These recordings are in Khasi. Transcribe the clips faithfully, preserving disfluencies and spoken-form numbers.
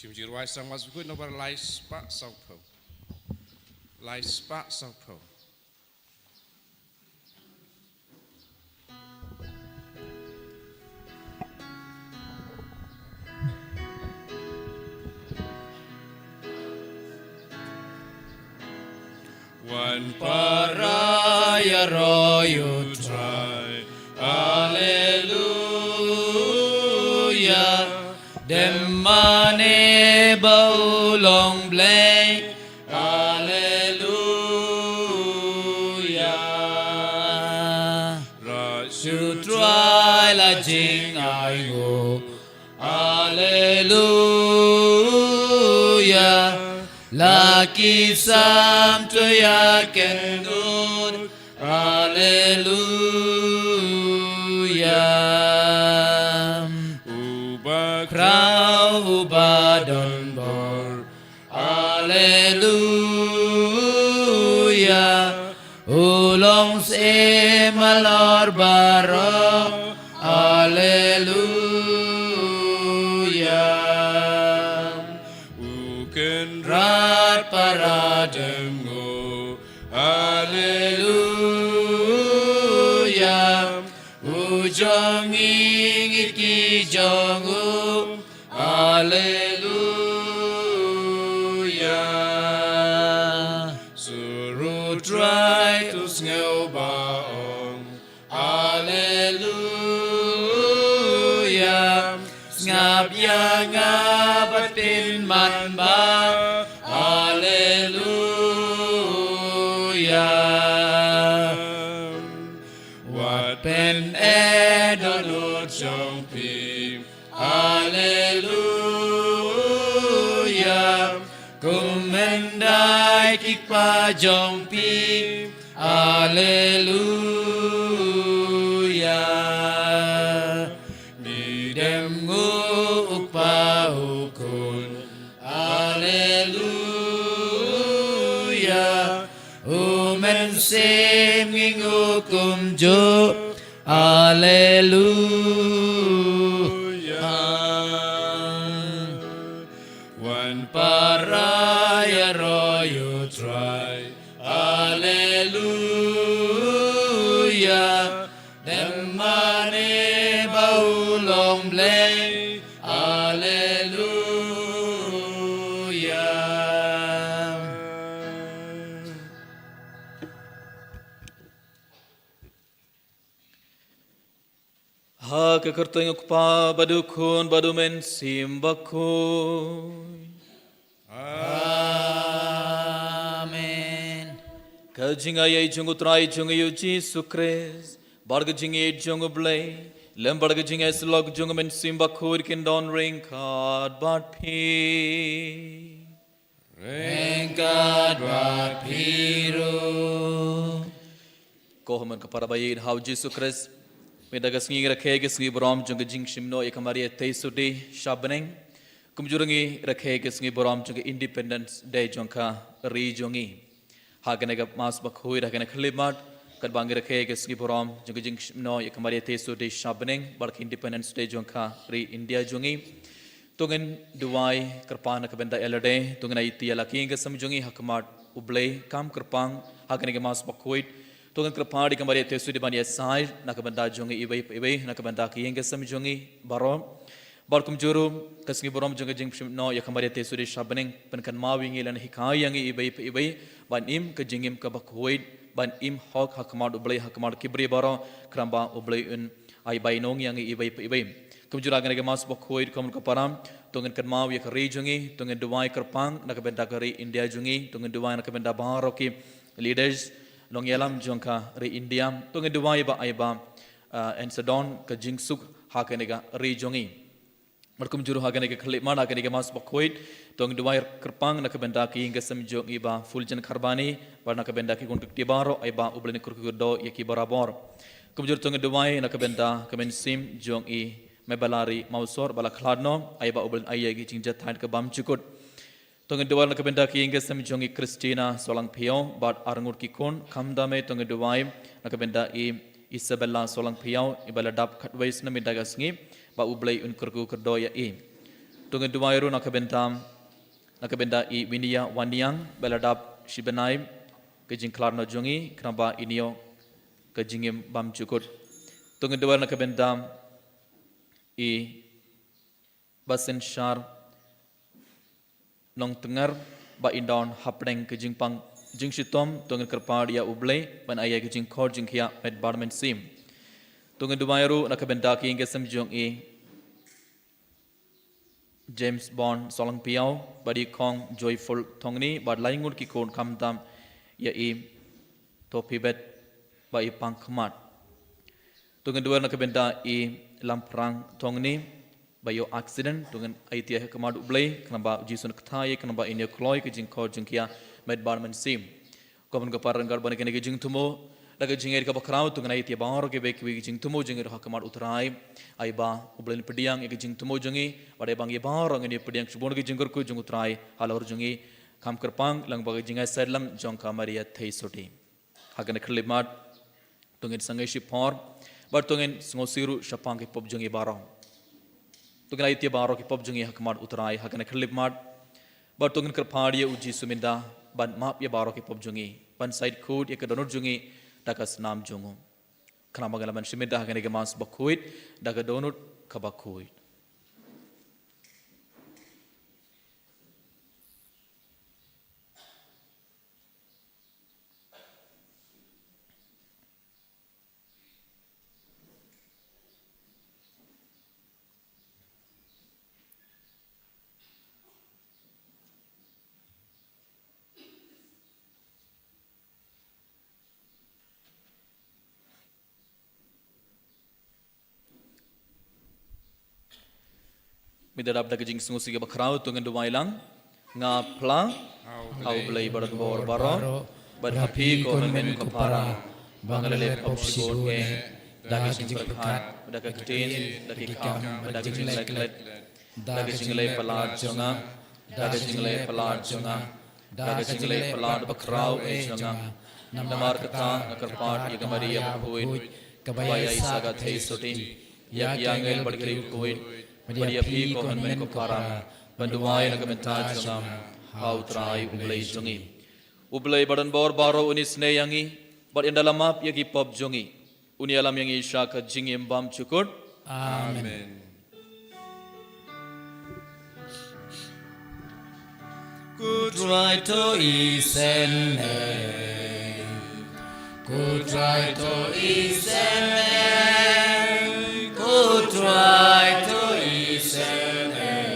Shim Jingïarwai Sangmas Bakhuid nombar lai spah sawphew. Lai spah sawphew. Wan para ïaroh ïa U Trai. Haleluya. Dem mane ba u long Blei. Haleluya. Rah sha U Trai la jingainguh. Haleluya. La ki sam to ïa ken nud. Haleluya. U bakhraw u badonbor. Haleluya. U long syiem halor baroh. Haleluya. U kynrad para demnguh. Haleluya. U jong ngi ngi ki jong u. Haleluya. Sur U Trai, to sngew ba ong. Haleluya. Sngap ïa nga bad pynman ba. Haleluya. Wat pyneh dohnud jong phi. Haleluya. Kum hyndai ki kpa jong phi. Haleluya. Ngi dem nguh u Kpa u Khun. Haleluya. U Mynsiem ngi nguh kumjuh. Haleluya. Wan para ïaroh ïa U Trai. Haleluya. Dem mane ba u long Blei. Haleluya. Ha ka kyrteng U Kpa bad U Khun bad U Mynsiem Bakhuid. Amen. Ka jingaiei jong U Trai jong ngi U Jisu Khrist, bad ka jingïeit jong U Blei, lem bad ka jingïasyllok jong U Mynsiem Bakhuid kin don ryngkat bad phi. Ryngkat bad phi ruh. Ko hynmen ko para ba ïeit ha U Jisu Khrist, mynta ka sngi ngi rakhe ïa ka sngi burom jong ka jingshim noh ïa ka Maria Theisotti sha bneng. Kumjuh ruh ngi rakhe ïa ka sngi burom jong ka Independence Day jong ka ri jong ngi. Ha kane ka Mass Bakhuid, ha kane ka khyllipmat, katba ngi rakhe ïa ka sngi burom jong ka jingshim noh ïa ka Maria Theisotti sha bneng, bad ka Independence Day jong ka ri India jong ngi. To ngin duwai kyrpang na ka bynta ïa lade, to ngin aiti ïa la ki ïing ki sem jong ngi ha khmat U Blei kham kyrpang ha kane ka Mass Bakhuid. To ngin kyrpad ïa ka Maria Theisotti ban ïasaid na ka bynta jong ngi iwei pa iwei, na ka bynta ki ïing ki sem jong ngi baroh. Bad kumjuh ruh ka sngi burom jong ka jingshim noh ïa ka Maria Theisotti sha bneng pynkynmaw ïa ngi lane hikai ïa ngi iwei pa iwei ban im ka jingim kaba khuid, ban im hok ha khmat U Blei, ha khmat ki briew baroh, khnang ba U Blei un ai bainong ïa ngi iwei pa iwei. Kumjuh ruh ha kane ka Mass Bakhuid, ko hynmen ko para, to ngin kynmaw ïa ka ri jong ngi, to ngin duwai kyrpang na ka bynta ka ri India jong ngi, to ngin duwai na ka bynta baroh ki leaders nongïalam jong ka ri India, to ngin duwai ba ai ba, ah, yn sa don ka jingsuk ha kane ka ri jong ngi. Bad kumjuh ruh ha kane ka khyllipmat, ha kane ka Mass Bakhuid, to ngin duwai kyrpang na ka bynta ki ïing ki sem jong i Bah Fuljen Kharbani, bad na ka bynta ki khun ki kti baroh, ai ba U Blei un kyrkhu kyrdoh ïa ki barabor. Kumjuh ruh to ngin duwai na ka bynta ka mynsiem jong i Maibalari Mawsor ba la khlad noh, ai ba U Blei un ai ïa ki jingjahthait ka bymjukut. To ngin duwai na ka bynta ki ïing ki sem jong i Christina Solangphiaw bad arngut ki khun, khamtam eh to ngin duwai na ka bynta i Isabella Solangphiaw, iba la dap khatwei snem mynta ka sngi, ba U Blei un kyrkhu kyrdoh ïa i. To ngin duwai ruh na ka bynta, na ka bynta i Winia Waniang, ba la dap shi bnai ka jingkhlad noh jong i, khnang ba in ïoh ka jingim bym jukut. To ngin duwai ruh na ka bynta i Basynshar Nongtngar, ba in don hapdeng ka jingpang jingshitom. To ngin kyrpad ïa U Blei ban ai ïa ka jingkhor jingkhiah met bad mynsiem. To ngin duwai ruh na ka bynta ki ïing ki sem jong i James Bond Sohlangphiaw, bad i Khong Joyful Thongni, bad lai ngut ki khun khamtam ïa i Tophibet, ba i pang khmat. To ngin duwai na ka bynta i Lamphrang Thongni, ba ïoh accident. To ngin aiti ha khmat U Blei, khnang ba U Jisu un kyntait ïa i, khnang ba in ïoh kloi ka jingkhor jingkhiah met bad mynsiem. Ko Myn ko Para, ryngkat bad kane ka jingthmu, da ka jingngeit kaba khraw, to ngin aiti baroh kiwei kiwei ki jingthmu jong ngi ruh ha khmat U Trai. Ai ba U Blei un pdiang ïa ka jingthmu jong ngi, bad ai ba ngi baroh ngin ïa pdiang shibun ki jingkyrkhu jong U Trai halor jong ngi, kham kyrpang lang bad ka jingïasaid lang jong ka Maria Theisotti. Ha kane ka khyllipmat to ngin sangeh shipor, bad to ngin sngewsih ruh shaphang ki pop jong ngi baroh. To ngin aiti baroh ki pop jong ngi ha khmat U Trai ha kane ka khyllipmat, bad to ngin kyrpad ïa U Jisu mynta ban map ïa baroh ki pop jong ngi, ban said khuid ïa ka dohnud jong ngi da ka snam jong u. Khnang ba ngin lah ban shim mynta ha kane ka Mass bakhuid da ka dohnud kaba khuid. Mynta dap da ka jingsngewsih kaba khraw, to ngin duwai lang. Nga phla ha U Blei ba donbor baroh, bad ha phi ko hynmen ko para, ba nga la leh pop shibun eh, da ka jingpyrkhat, da ka ktien, da ki kam, da ka jingleh klet, da ka jingleh palat jong nga, da ka jingleh palat jong nga, da ka jingleh palat bakhraw eh jong nga. Namar kata nga kyrpad ïa ka Maria bakhuid, kaba ïaisah ka Theisotti, ïa ki angel bad ki riewkhuid, bad ïa phi ko hynmen ko para, ban duwai na ka bynta jong nga ha U Trai U Blei jong ngi. U Blei ba donbor baroh un isynei ïa ngi, bad un da la map ïa ki pop jong ngi. Un ïalam ïa ngi sha ka jingim bymjukut. Amen. Ko Trai to isynei. Ko Trai to isynei. Ko Trai to isynei.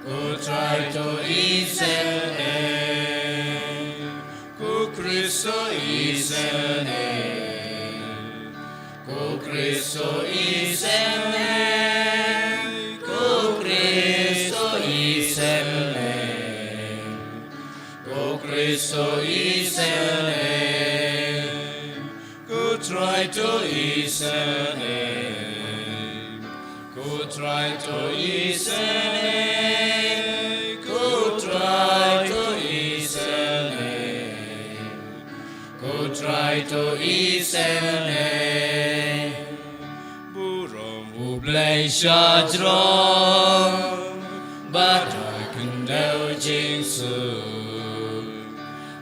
Ko Trai to isynei. Ko Khrist to isynei. Ko Khrist to isynei. Ko Khrist to isynei. Ko Khrist to isynei. Ko Trai to isynei. Ko Trai to isynei. Ko Trai to isynei. Ko Trai to isynei. Burom U Blei shajrong, bad ha khyndew jingsuk.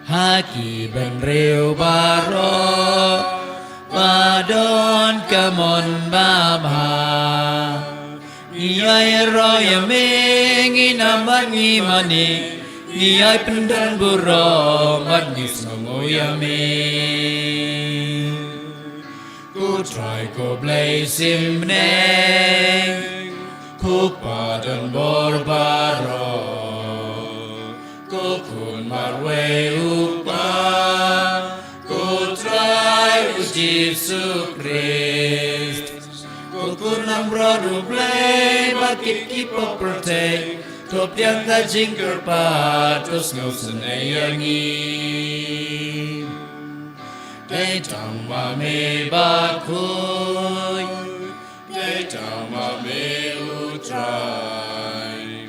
Ha ki bynriew baroh, ba don ka mon babha. Ngi ïaroh ïa me, ngi nam bad ngi mane, ngi ïai pyndon burom bad ngi sngewnguh ïa me. Ko Trai ko Blei shimbyneng, ko Pa donbor baroh, ko Khun marwei U Kpa, ko Trai U Jisu Khrist, ko Khun langbrot U Blei ba kit ki pop pyrthei, to pdiang ka jingkyrpad, to sngewsynei ïa ngi. Dei tang ma me bakhuid, dei tang ma me U Trai,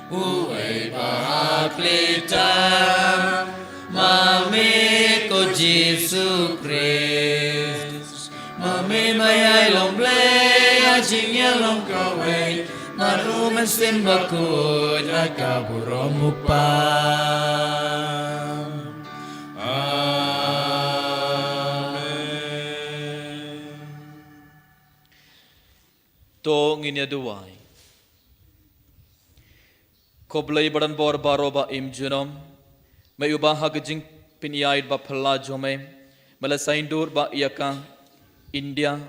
uei ba ha khlieh tam, ma me ko Jisu Khrist. Ma me ma ïai long Blei ha jingïalong kawei, Bad U Mynsiem Bakhuid ha ka burom U Kpa. Amen. To ngin ïa duwai. Ko Blei badonbor baroh ba im junom, me uba ha ka jingpynïaid baphylla jong me, me la saiñdur ba ïa ka India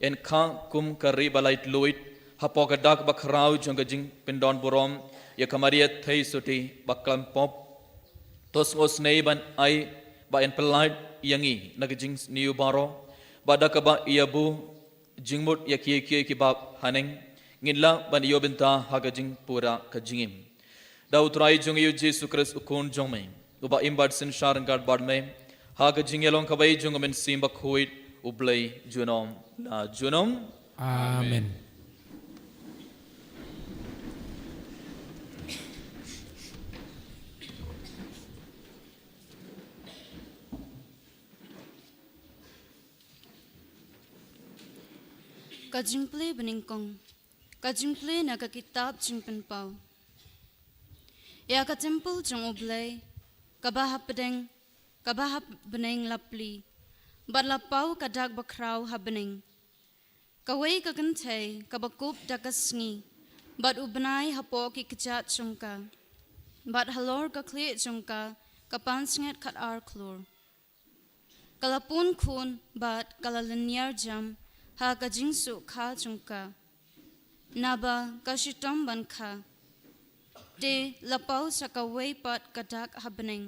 yn kha kum ka ri ba laitluid hapoh ka dak bakhraw jong ka jingpyndonburom ïa ka Maria Theisotti ba khlem pop. To sngewsynei ban ai ba yn pyllait ïa ngi na ka jingsniew baroh, ba da kaba ïa buh jingmut ïa kiei kiei kiba haneng, ngin lah ban ïoh bynta ha ka jingpura ka jingim. Da U Trai jong ngi U Jisu Khrist U Khun jong me, uba im bad synshar ryngkat bad me ha ka jingïalong kawei jong U Mynsiem Bakhuid, U Blei junom la junom. Amen. Ka jingpule banyngkong. Ka jingpule na ka kitab Jingpynpaw. Ïa ka templ jong U Blei, kaba ha pdeng, kaba ha bneng la plie, bad la paw ka dak bakhraw ha bneng. Kawei ka kynthei kaba kup da ka sngi, bad u bnai hapoh ki kjat jong ka, bad halor ka khlieh jong ka ka pansngiat khatar klur. Ka la pun khun bad ka la lynñiar jam ha ka jingsuh kha jong ka, naba ka shitom ban kha. Te la paw sa kawei pat ka dak ha bneng.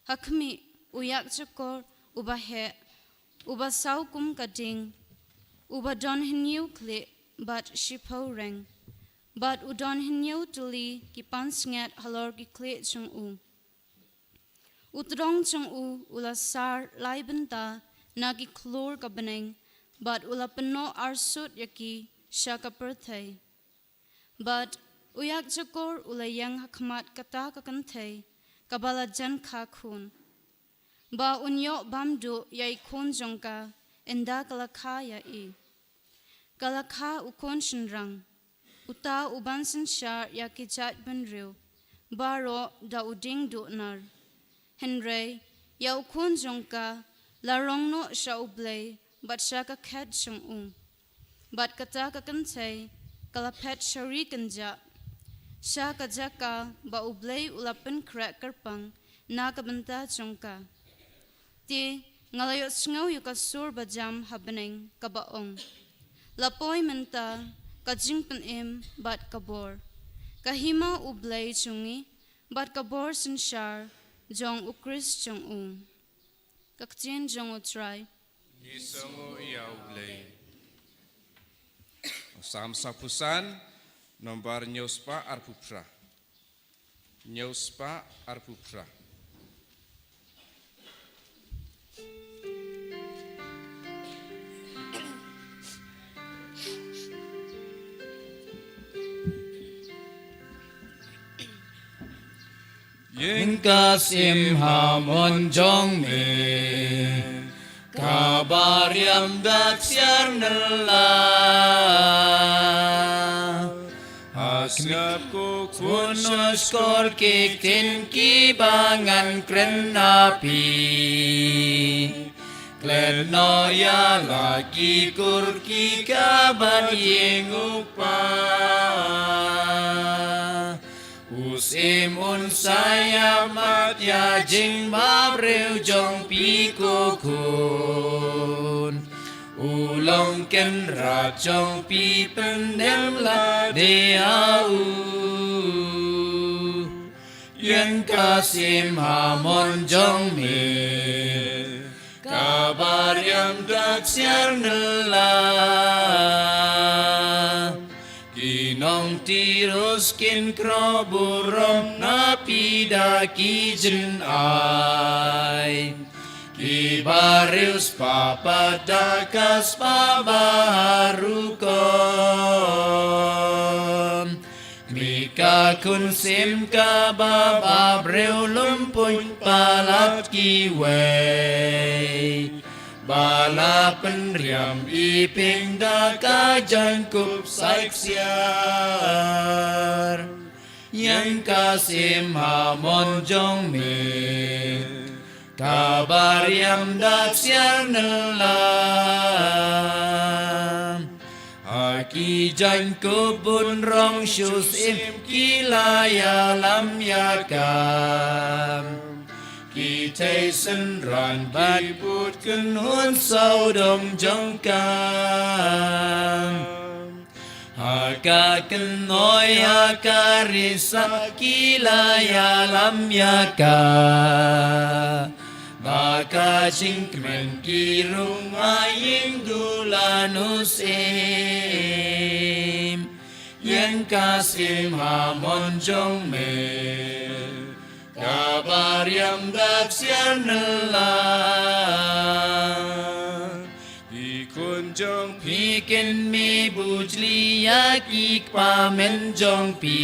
Ha khmih, u ïakjakor uba heh, uba saw kum ka dieng, uba don hynñiew khlieh bad shiphew reng, bad u don hynñiew tylli ki pansngiat halor ki khlieh jong u. U tdong jong u u la sar lai bynta na ki khlur ka bneng, bad u la pynnoh arsut ïa ki sha ka pyrthei. Bad u ïakjakor u la ïeng ha khmat kata ka kynthei kaba la jan kha khun, ba un ïoh bam duh ïa i khun jong ka ynda ka la kha ïa i. Ka la kha u khun shynrang. Uta uban synshar ïa ki jaitbynriew baroh da u dieng duh nar. Hynrei ïa u khun jong ka la rong noh sha U Blei bad sha ka khet jong u. Bad kata ka kynthei ka la phet sha ri kynjah, sha ka jaka ba U Blei u la pynkhreh kyrpang na ka bynta jong ka. Te nga la ïohsngew ïa ka sur bajam ha bneng kaba ong, la poi mynta ka jingpynim bad ka bor, ka hima U Blei jong ngi, bad ka bor synshar jong U Khrist jong u. Ka ktien jong U Trai. Ngi sngewnguh ïa U Blei. Salm saphew san, nombar hynñiew spah arphew phra. Hynñiew spah arphew phra. Ïeng ka syiem ha mon jong me, kaba riam da ksiar nylla. Ha sngap ko khun, shkor ki ktien kiba ngan kren ha phi. Klet noh ïa la ki kur ki kha bad ïing u kpa. U Syiem un sa ïamat ïa jingbabriew jong phi ko khun. U long kynrad jong phi, pyndem lade ha u. Ïeng ka syiem ha mon jong me, kaba riam da ksiar nylla. Ki nong Tirus kin khroh burom na phi da ki jynai. Ki bariewspah pat da ka spah ba ha rukom. Mika khun syiem kaba babriew lum puiñ palat kiwei. Ba la pynriam i ping da ka jaiñkup sai ksiar. Ïeng ka syiem ha mon jong me. Kaba riam da ksiar nylla. Ha ki jaiñkup bun rong shu syiem ki la ïalam ïa ka. Ki thei synran bad ki bud kynhun sawdong jong ka. Ha ka kynnoh ha ka risa ki la ïalam ïa ka. Ba ka jingkmen ki rung ha ïing dulan u syiem. Ïeng ka syiem ha mon jong me. Kaba riam da ksiar nylla. Ki khun jong phi kin mih bujli ïa ki kpa men jong phi.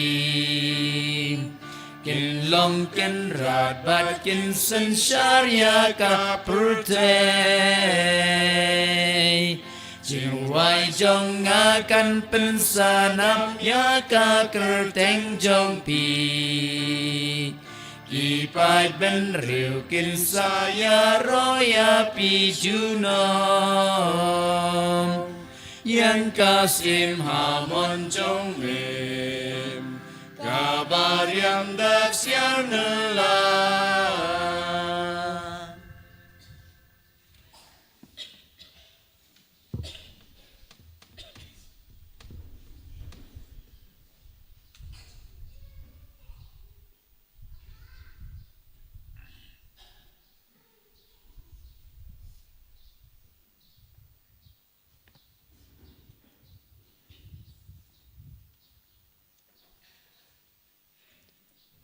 Kin long kin rat bad kin synshar ïa ka pyrthei. Jingwai jong nga kan pynsanam ïa ka kyrteng jong phi. Ki paidbynriew kin sa ïaroh ïa phi junom. Ïeng ka syiem ha mon jong me. Kaba riam da ksiar nylla.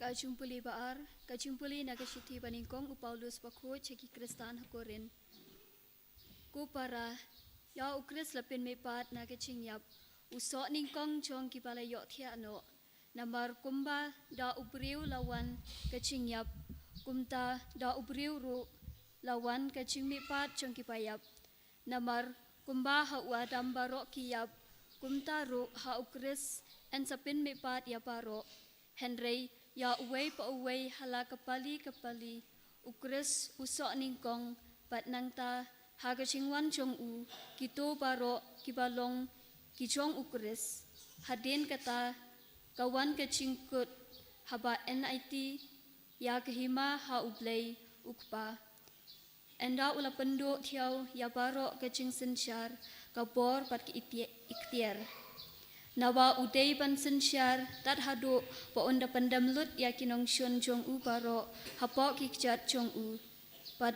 Ka jingpule ba ar, ka jingpule na ka shithi ba nyngkong u Paulus bakhuid sha ki Khristan ha Korinth. Ko para, ïa u Khrist la pynmihpat na ka jingïap, u soh nyngkong jong kiba la ïohthiah noh. Namar kumba da u briew la wan ka jingïap, kumta da u briew ruh la wan ka jingmihpat jong kiba ïap. Namar kumba ha u Adam baroh ki ïap, kumta ruh ha u Khrist yn sa pynmihpat ïa baroh. Hynrei ïa uwei pa uwei ha la ka pali ka pali, u Khrist u soh nyngkong, bad nangta ha ka jingwan jong u, kito baroh kiba long ki jong u Khrist. Hadien kata ka wan ka jingkut haba yn aiti ïa ka hima ha u Blei u Kpa. Ynda u la pynduh thiaw ïa baroh ka jingsynshar, ka bor bad ka ikhti-, ikhtiar. Naba u dei ban synshar tad haduh ba un da pyndem lut ïa ki nongshun jong u baroh hapoh ki kjat jong u. Bad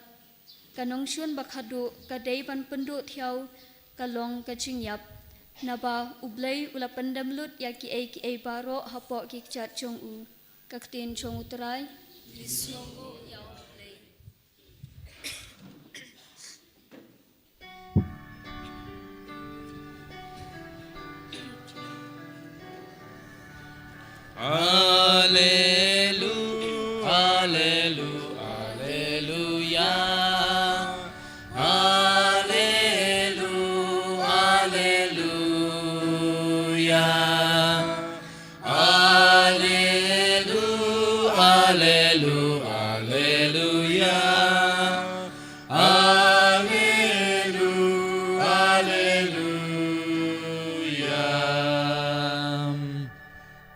ka nongshun ba khadduh ka dei ban pynduh thiaw ka long ka jingïap. Naba u Blei u la pyndem lut ïa kiei kiei baroh hapoh ki kjat jong u. Ka ktien jong u Trai. Ngi sngewbha ïa u Blei. Alelu-, alelu-, aleluya. Alelu-, aleluya. Alelu-, alelu-, aleluya. Alelu-, aleluya.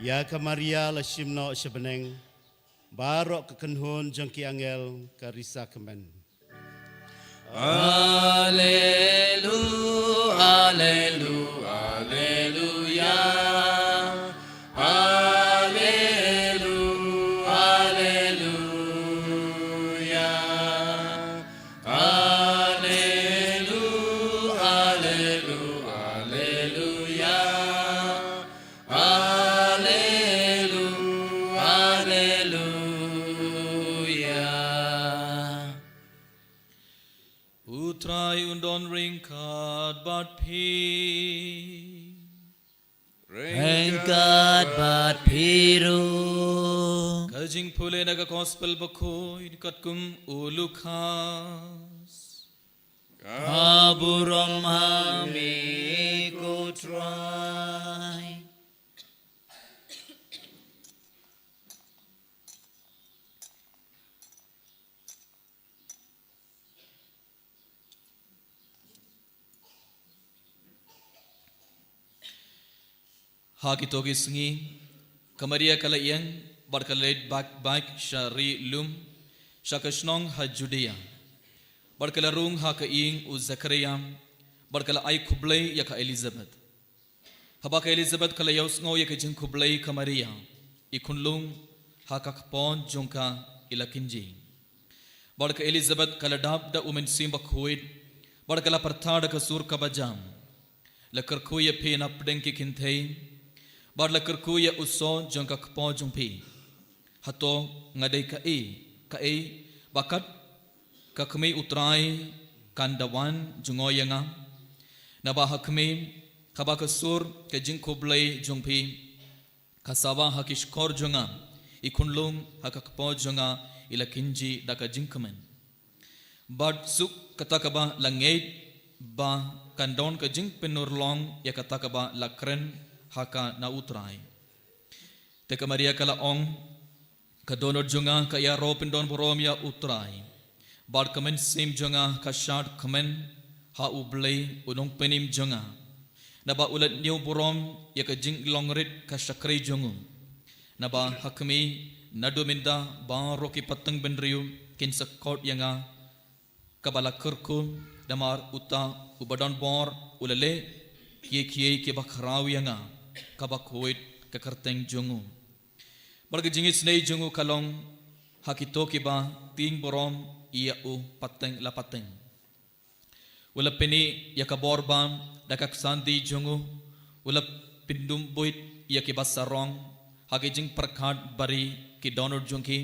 Ïa ka Maria la shim noh sha bneng, baroh ka kynhun jong ki angel ka risa kmen. Alelu-, alelu-, aleluya. Alelu-, aleluya. Alelu-, alelu-, aleluya. Alelu-, aleluya. U Trai un don ryngkat bad phi. Ryngkat bad phi ruh. Ka jingpule na ka Gospel bakhuid katkum u Lukas. Ka burom ha me ko Trai. Ha kito ki sngi, ka Maria ka la ïeng, bad ka la leit bak bak sha ri lum, sha ka shnong ha Judia. Bad ka la rung ha ka ïing u Zakaria, bad ka la ai khublei ïa ka Elizabeth. Haba ka Elizabeth ka la ïohsngew ïa ka jingkhublei ka Maria, i khunlung ha ka kpoh jong ka i la kynjih. Bad ka Elizabeth ka la dap da u Mynsiem Bakhuid, bad ka la pyrta da ka sur kaba jam. La kyrkhu ïa phi na pdeng ki kynthei, bad la kyrkhu ïa u soh jong ka kpoh jong phi. Hato nga dei kaei, kaei, ba kat ka kmie u Trai kan da wan jngoh ïa nga? Naba ha khmih, haba ka sur ka jingkhublei jong phi ka sawa ha ki shkor jong nga, i khunlung ha ka kpoh jong nga i la kynjih da ka jingkmen. Bad suk kata kaba la ngeit ba kan don ka jingpynurlong ïa kata kaba la kren ha ka na u Trai. Te ka Maria ka la ong, ka dohnud jong nga ka ïaroh pyndon burom ïa u Trai. Bad ka mynsiem jong nga ka shad kmen ha U Blei u nongpynim jong nga. Naba u la ñiew burom ïa ka jinglong rit ka shakri jong u. Naba ha khmih naduh mynta baroh ki pateng bynriew kin sa khot ïa nga kaba la kyrkhu, namar uta uba don bor u la leh kiei kiei kiba khraw ïa nga, kaba khuid ka kyrteng jong u. Bad ka jingisynei jong u ka long ha kito kiba tieng burom ïa u pateng la pateng. U la pyni ïa ka bor bam da ka ksandi jong u, u la pyndum buit ïa kiba sarong ha ki jingpyrkhat bari ki dohnud jong ki,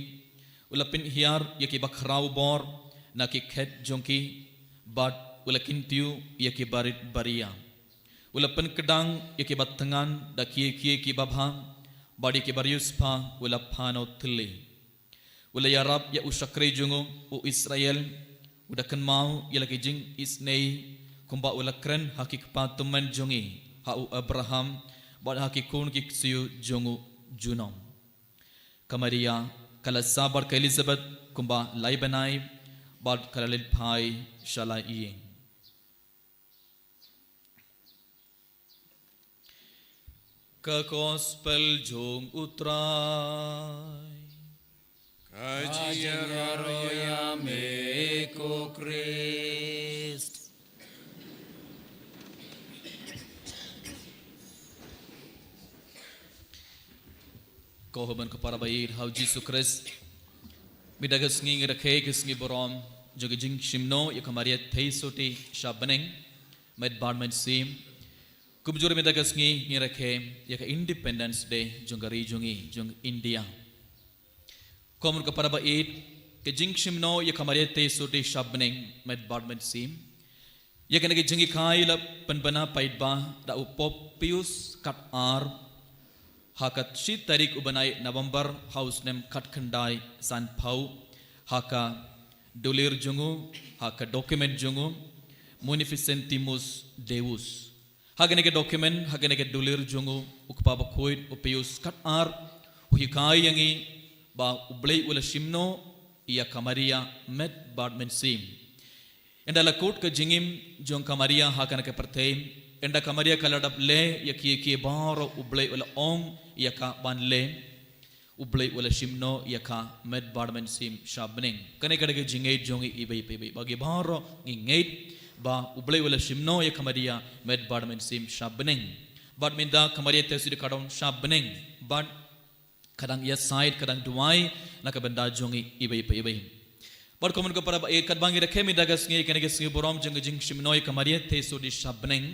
u la pynhiar ïa kiba khraw bor na ki khet jong ki, bad u la kyntiew ïa ki barit baria. U la pynkdang ïa kiba thngan da kiei kiei kiba bha, bad ïa kiba riewspah u la phano thylli. U la ïarap ïa u shakri jong u, u Israel, u da kynmaw ïa la ki jingisynei, kumba u la kren ha ki kpa tymmen jong ngi, ha u Abraham, bad ha ki khun ki ksiew jong u junom. Ka Maria ka la sah bad ka Elizabeth kumba lai bnai, bad ka la leit phai sha la ïing. Ka Gospel jong u Trai. Ka jingïaroh ïa me ko Khrist. Ko hynmen ko para ba ïeit ha u Jisu Khrist. Mynta ka sngi ngi rakhe ka sngi burom jong ka jingshim noh ïa ka Maria Theisotti sha bneng, met bad mynsiem. Kumjuh mynta ka sngi ngi rakhe ïa ka Independence Day jong ka ri jong ngi, jong India. Ko hynmen ko para ba ïeit, ka jingshim noh ïa ka Maria Theisotti sha bneng, met bad mynsiem. Ïa kane ka jinghikai la pynbna paidbah da u Pope Pius khatar, ha ka shi tarik u bnai November ha u snem khatkhyndai sanphew, ha ka dulir jong u, ha ka document jong u, Munificentissimus Deus. Ha kane ka document, ha kane ka dulir jong u, u Kpa Bakhuid, u Pius khatar, u hikai ïa ngi ba U Blei u la shim noh ïa ka Maria, met bad mynsiem. Ynda la kut ka jingim jong ka Maria ha kane ka pyrthei, ynda ka Maria ka la dep leh ïa kiei kiei baroh U Blei u la ong ïa ka ban leh, U Blei u la shim noh ïa ka, met bad mynsiem sha bneng. Kane ka dei ka jingngeit jong ngi iwei pa iwei. Ba ngi baroh ngi ngeit ba U Blei u la shim noh ïa ka Maria, met bad mynsiem sha bneng. Bad mynta ka Maria Theisotti ka don sha bneng. Bad ka dang ïasaid, ka dang duwai na ka bynta jong ngi iwei pa iwei. Bad ko hynmen ko para ba ïeit, katba ngi rakhe mynta ka sngi, kane ka sngi burom jong ka jingshim noh ïa ka Maria Theisotti sha bneng.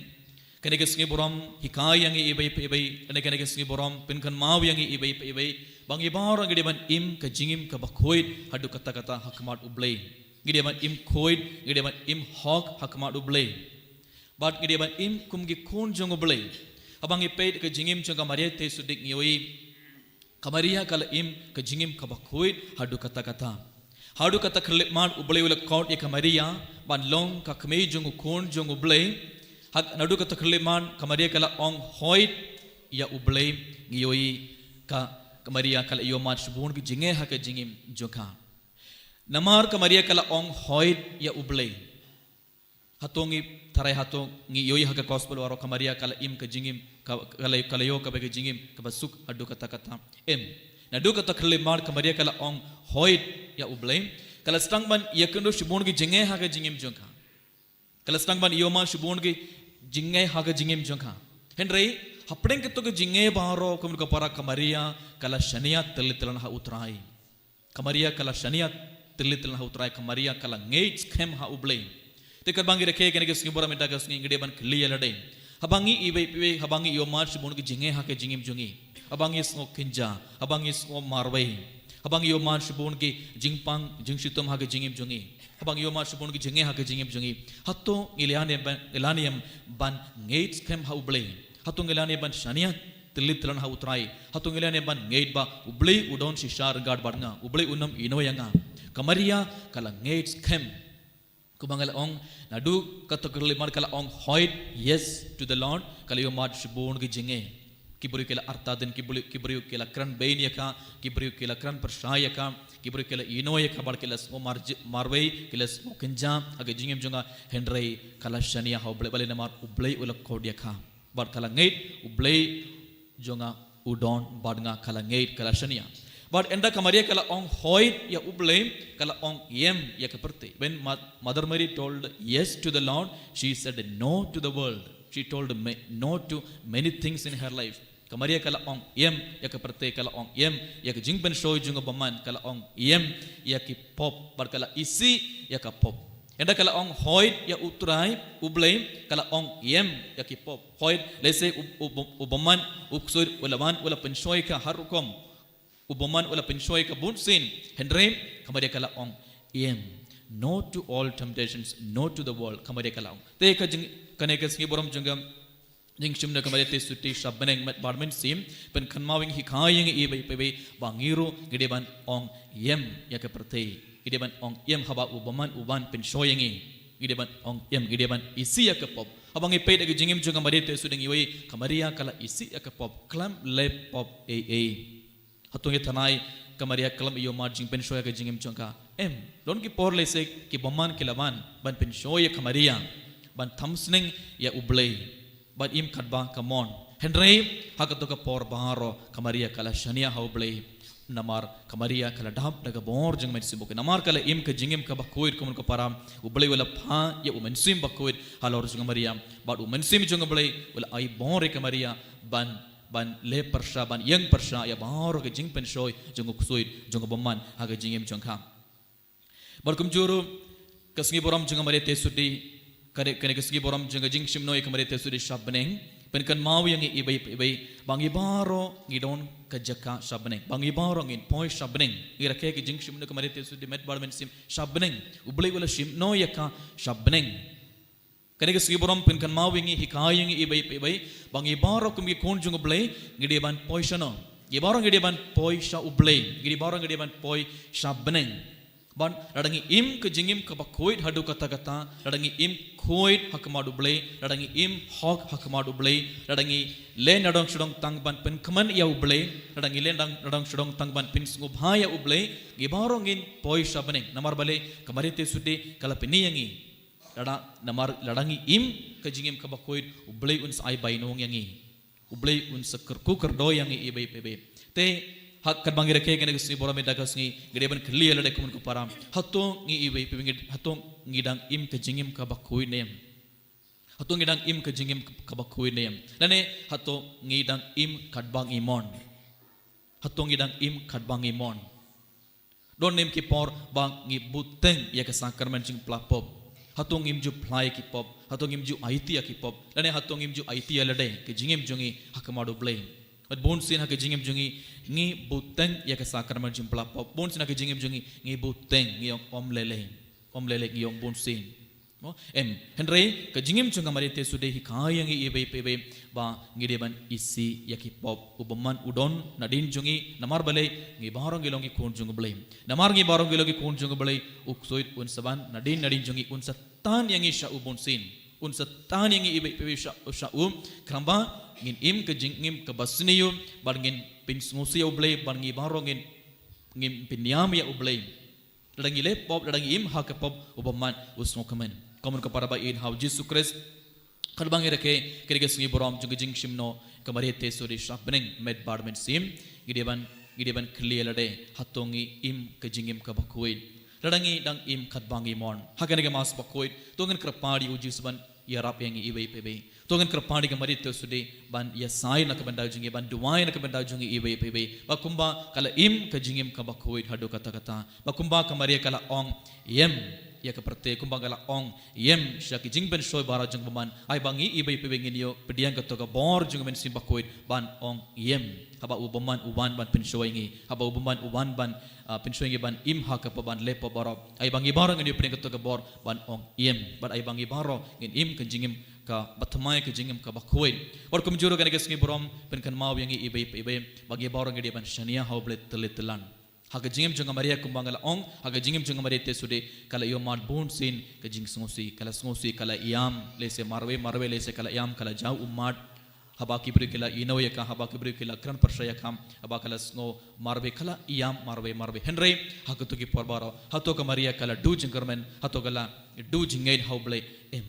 Kane ka sngi burom hikai ïa ngi iwei pa iwei, kane, kane ka sngi burom pynkynmaw ïa ngi iwei pa iwei ba ngi baroh ngi dei ban im ka jingim kaba khuid haduh katta katta ha khmat U Blei. Ngi dei ban im khuid, ngi dei ban im hok ha khmat U Blei. Bad ngi dei ban im kum ki khun jong U Blei. Haba ngi peit ka jingim jong ka Maria Theisotti ngi ïohi ka Maria ka la im ka jingim kaba khuid haduh katta katta. Haduh kata ka khyllipmat U Blei u la khot ïa ka Maria ban long ka kmie jong u Khun jong U Blei. Hak naduh kata ka khyllipmat ka Maria ka la ong hoid ïa U Blei. Ngi ïohi ka, ka Maria ka la ïoh mad shibun ki jingeh ha ka jingim jong ka. Namar ka Maria ka la ong hoid ïa U Blei. Hato ngi tharai, hato ngi ïohi ha ka gospel baroh ka Maria ka la im ka jingim, ka, ka la, ka la ïoh kaba ka jingim kaba suk haduh katta katta? Em. Naduh kata ka khyllipmat ka Maria ka la ong hoid ïa U Blei, ka la sdang ban ïakynduh shibun ki jingeh ha ka jingim jong ka. Ka la sdang ban ïoh mad shibun ki jingeh ha ka jingim jong ka. Hynrei hapdeng kito ki jingeh baroh, kum ka para, ka Maria ka la shaniah tylli tyllan ha U Trai. Ka Maria ka la shaniah tylli tyllan ha U Trai, ka Maria ka la ngeit skhem ha U Blei. Te katba ngi rakhe kane ka sngi burom mynta ka sngi, ngi dei ban kylli ïa lade. Haba ngi iwei pa iwei, haba ngi ïoh mad shibun ki jingeh ha ka jingim jong ngi, haba ngi sngew kynja, haba ngi sngew marwei, haba ngi ïoh mad shibun ki jingpang jingshitom ha ka jingim jong ngi, haba ngi ïoh mad shibun ki jingeh ha ka jingim jong ngi, hato ngi lah ne em ban, ngi lah ne em ban ngeit skhem ha U Blei? Hato ngi lah ne em ban shaniah tylli tyllan ha U Trai? Hato ngi lah ne em ban ngeit ba U Blei u don shisha ryngkat bad nga, U Blei un ym ïehnoh ïa nga? Ka Maria ka la ngeit skhem. Kumba nga la ong, naduh kata ka khyllipmat ka la ong hoid, yes to the Lord, ka la ïoh mad shibun ki jingeh. Ki briew ki la artatien, ki briew, ki briew ki la kren bein ïa ka, ki briew ki la kren pyrshah ïa ka, ki briew ki la ïehnoh ïa ka bad ki la sngew mar-, marwei, ki la sngew kynja ha ka jingim jong ka. Hynrei ka la shaniah ha U Blei, balei? Namar U Blei u la khot ïa ka. Bad ka la ngeit U Blei jong nga u don bad nga, ka la ngeit, ka la shaniah. Bad ynda ka Maria ka la ong hoid ïa U Blei, ka la ong ïem ïa ka pyrthei. When Ma-, Mother Mary told yes to the Lord, she said no to the world. She told ma-, no to many things in her life. Ka Maria ka la ong ïem ïa ka pyrthei, ka la ong ïem ïa ka jingpynshoi jong u bymman, ka la ong ïem ïa ki pop, bad ka la isih ïa ka pop. Ynda ka la ong hoid ïa U Trai U Blei, ka la ong ïem ïa ki pop. Hoid, lehse u, u, u bymman, u ksuid u la wan, u la pynshoi ka har rukom. U bymman u la pynshoi ka bun sien. Hynrei ka Maria ka la ong ïem. No to all temptations, no to the world, ka Maria ka la ong. Te ka jing, kane ka sngi burom jong ka jingshim na ka Maria te suti sha bneng, met bad mynsiem pynkynmaw ïa ngi, hikai ïa ngi iwei pa iwei ba ngi ruh ngi dei ban ong ïem ïa ka pyrthei. Ngi dei ban ong ïem haba u bymman u wan pynshoi ïa ngi. Ngi dei ban ong ïem, ngi dei ban isih ïa ka pop. Haba ngi peit ïa ka jingim jong ka Maria te suti, ngi ïohi ka Maria ka la isih ïa ka pop, khlem leh pop ei ei. Hato ngi tharai ka Maria ka la ïoh mad jingpynshoi ha ka jingim jong ka? Em, don ki por lehse ki bymman ki la wan ban pynshoi ïa ka Maria, ban tham sneng ïa U Blei, ban im katba ka mon. Hynrei ha kato ka por baroh ka Maria ka la shaniah ha U Blei. Namar ka Maria ka la dap da ka bor jong U Mynsiem Bakhuid. Namar ka la im ka jingim kaba khuid, kumno ka para, U Blei u la phah ïa U Mynsiem Bakhuid halor jong ka Maria. Bad U Mynsiem jong U Blei u la ai bor ïa ka Maria ban ban leh pyrshah, ban ïeng pyrshah ïa baroh ka jingpynshoi jong u ksuid, jong u bymman ha ka jingim jong ka. Bad kumjuh ruh ka sngi burom jong ka Maria te suti, kane, kane ka sngi burom jong ka jingshim noh ïa ka Maria te suti sha bneng pynkynmaw ïa ngi iwei pa iwei ba ngi baroh ngi don ka jaka sha bneng, ba ngi baroh ngin poi sha bneng. Ngi rakhe ka jingshim noh ka Maria te suti, met bad mynsiem, sha bneng. U Blei u la shim noh ïa ka sha bneng. Kane ka sngi burom pynkynmaw ïa ngi, hikai ïa ngi iwei pa iwei ba ngi baroh kum ki khun jong U Blei ngi dei ban poi shano? Ngi baroh ngi dei ban poi sha U Blei. Ngi dei baroh ngi dei ban poi sha bneng. Ban lada ngi im ka jingim kaba khuid haduh katta katta, lada ngi im khuid ha khmat U Blei, lada ngi im hok ha khmat U Blei, lada ngi leh nadong shadong tang ban pynkmen ïa U Blei, lada ngi leh nadong, nadong shadong tang ban pynsngewbha ïa U Blei, ngi baroh ngin poi sha bneng. Namar balei? Ka Maria te suti ka la pyni ïa ngi. Lada, namar lada ngi im ka jingim kaba khuid, U Blei un sa ai bainong ïa ngi. U Blei un sa kyrkhu kyrdoh ïa ngi iwei pa iwei. Te ha katba ngi rakhe kane ka sngi burom mynta ka sngi, ngi dei ban kylli ïa lade kumno ka para. Hato ngi iwei pa iwei ngi, hato ngi dang im ka jingim kaba khuid ne em? Hato ngi dang im ka jingim kaba khuid ne em? Lane hato ngi dang im katba ngi mon? Hato ngi dang im katba ngi mon? Don ne em ki por ba ngi bteng ïa ka sakramen jingphla pop? Hato ngim ju phla ïa ki pop? Hato ngim ju aiti ïa ki pop? Lane hato ngim ju aiti ïa lade, ka jingim jong ngi ha khmat U Blei? Bad bun sien ha ka jingim jong ngi ngi bteng ïa ka sakramen jingphla pop. Bun sien ha ka jingim jong ngi ngi bteng, ngi ong ym lei lei. Ym lei lei, ngi ong bun sien. Em, hynrei ka jingim jong ka Maria Theisotti hi ka ai ïa ngi iwei pa iwei ba ngi dei ban isih ïa ki pop. U bymman u don nadien jong ngi, namar balei? Ngi baroh ngi long ki khun jong U Blei. Namar ngi baroh ngi long ki khun jong U Blei, u ksuid un sa wan nadien nadien jong ngi, un sa tan ïa ngi sha u bunsien. Un sa tan ïa ngi iwei pa iwei sha, sha u. Khnang ba ngin im ka jingim kaba sniew, bad ngin pynsngewsih ïa U Blei, bad ngi baroh ngin, ngin pynïam ïa U Blei. Lada ngi leh pop, lada ngi im ha ka pop, u bymman u sngewkmen. Kumno ka para ba ïeit ha U Jisu Khrist. Katba ngi rakhe, kane ka sngi burom jong ka jingshim noh ka Maria Theisotti sha bneng, met bad mynsiem. Ngi dei ban, ngi dei ban kylli ïa lade, hato ngi im ka jingim kaba khuid? Lada ngi dang im katba ngi mon ha kane ka Mass bakhuid, to ngin kyrpad ïa U Jisu ban ïarap ïa ngi iwei pa iwei. To ngin kyrpad ïa ka Maria Theisotti ban ïasaid na ka bynta jong ngi, ban duwai na ka bynta jong ngi iwei pa iwei. Ba kumba ka la im ka jingim kaba khuid haduh katta katta. Ba kumba ka Maria ka la ong ïem ïa ka pyrthei, kumba ka la ong ïem sha ki jingpynshoi baroh jong u bymman. Ai ba ngi iwei pa iwei ngin ïoh pdiang kato ka bor jong U Mynsiem Bakhuid ban ong ïem. Haba u bymman u wan ban pynshoi ïa ngi. Haba u bymman u wan ban, ah, pynshoi ïa ngi ban im ha ka pop, ban leh pop baroh. Ai ba ngi baroh ngin ïoh pdiang kato ka bor ban ong ïem. Bad ai ba ngi baroh ngin im ka jingim kaba thymmai, ka jingim kaba khuid. Bad kumjuh ruh kane ka sngi burom pynkynmaw ïa ngi iwei pa iwei ba ngi baroh ngi dei ban shaniah ha U Blei tylli tyllan. Ha ka jingim jong ka Maria, kumba nga la ong, ha ka jingim jong ka Maria Theisotti ka la ïohmad bunsien ka jingsngewsih, ka la sngewsih, ka la ïam, lehse marwei marwei, lehse ka la ïam, ka la jaw ummat. Haba ki briew ki la ïehnoh ïa ka, haba ki briew ki la kren pyrshah ïa ka, haba ka la sngew marwei, ka la ïam marwei marwei. Hynrei ha kato ki por baroh, hato ka Maria ka la duh jingkyrmen, hato ka la duh jingngeit ha U Blei? Em.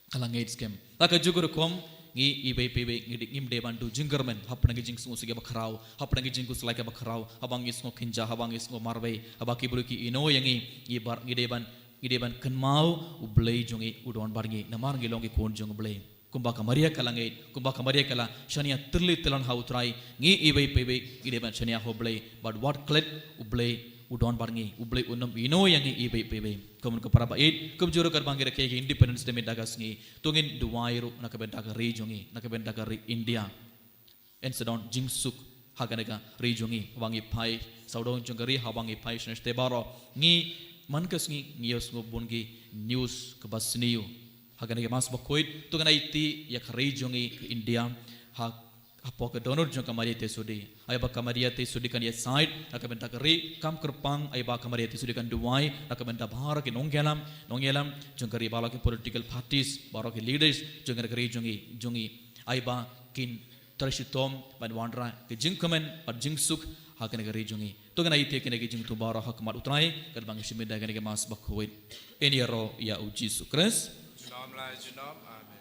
Ka la ngeit skhem. Te kajuh ka rukom, ngi iwei pa iwei ngi dei, ngim dei ban duh jingkyrmen hapdeng ki jingsngewsih kiba khraw, hapdeng ki jingkhuslai kiba khraw, haba ngi sngew kynjah, haba ngi sngew marwei, haba ki briew ki ïehnoh ïa ngi, ngi bar, ngi dei ban, ngi dei ban kynmaw U Blei jong ngi u don bad ngi, namar ngi long ki khun jong U Blei. Kumba ka Maria ka la ngeit, kumba ka Maria ka la shaniah tylli tyllan ha U Trai, ngi iwei pa iwei ngi dei ban shaniah ha U Blei, bad wat klet U Blei u don bad ngi, U Blei un ym ïehnoh ïa ngi iwei pa iwei. Kumno ka para ba ïeit, kumjuh ruh katba ngi rakhe ïa ka Independence Day mynta ka sngi, to ngin duwai ruh na ka bynta ka ri jong ngi, na ka bynta ka ri India. Yn sa don jingsuk ha kane ka ri jong ngi, haba ngi phai sawdong jong ka ri, haba ngi phai shane shatei baroh. Ngi man ka sngi ngi ïohsngew bun ki news kaba sniew. Ha kane ka Mass bakhuid, to ngin aiti ïa ka ri jong ngi ka India, ha hapoh ka dohnud jong ka Maria Theisotti. Ai ba ka Maria Theisotti kan ïasaid na ka bynta ka ri, kam kyrpang, ai ba ka Maria Theisotti kan duwai na ka bynta baroh ki nongïalam, nongïalam jong ka ri, baroh ki political parties, baroh ki leaders jong ka ri jong ngi, jong ngi. Ai ba kin trei shitom ban wanrah ka jingkmen bad jingsuk ha kane ka ri jong ngi. To ngin aiti ïa kine ki jingthmu baroh ha khmat U Trai katba ngi shim ïa kane ka Mass bakhuid. Yn ïaroh ïa U Jisu Khrist. Junom la junom. Amen.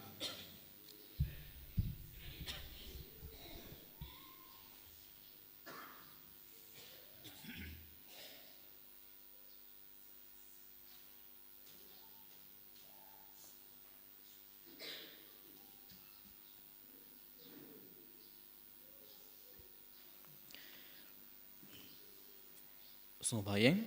Sngewbha ïeng.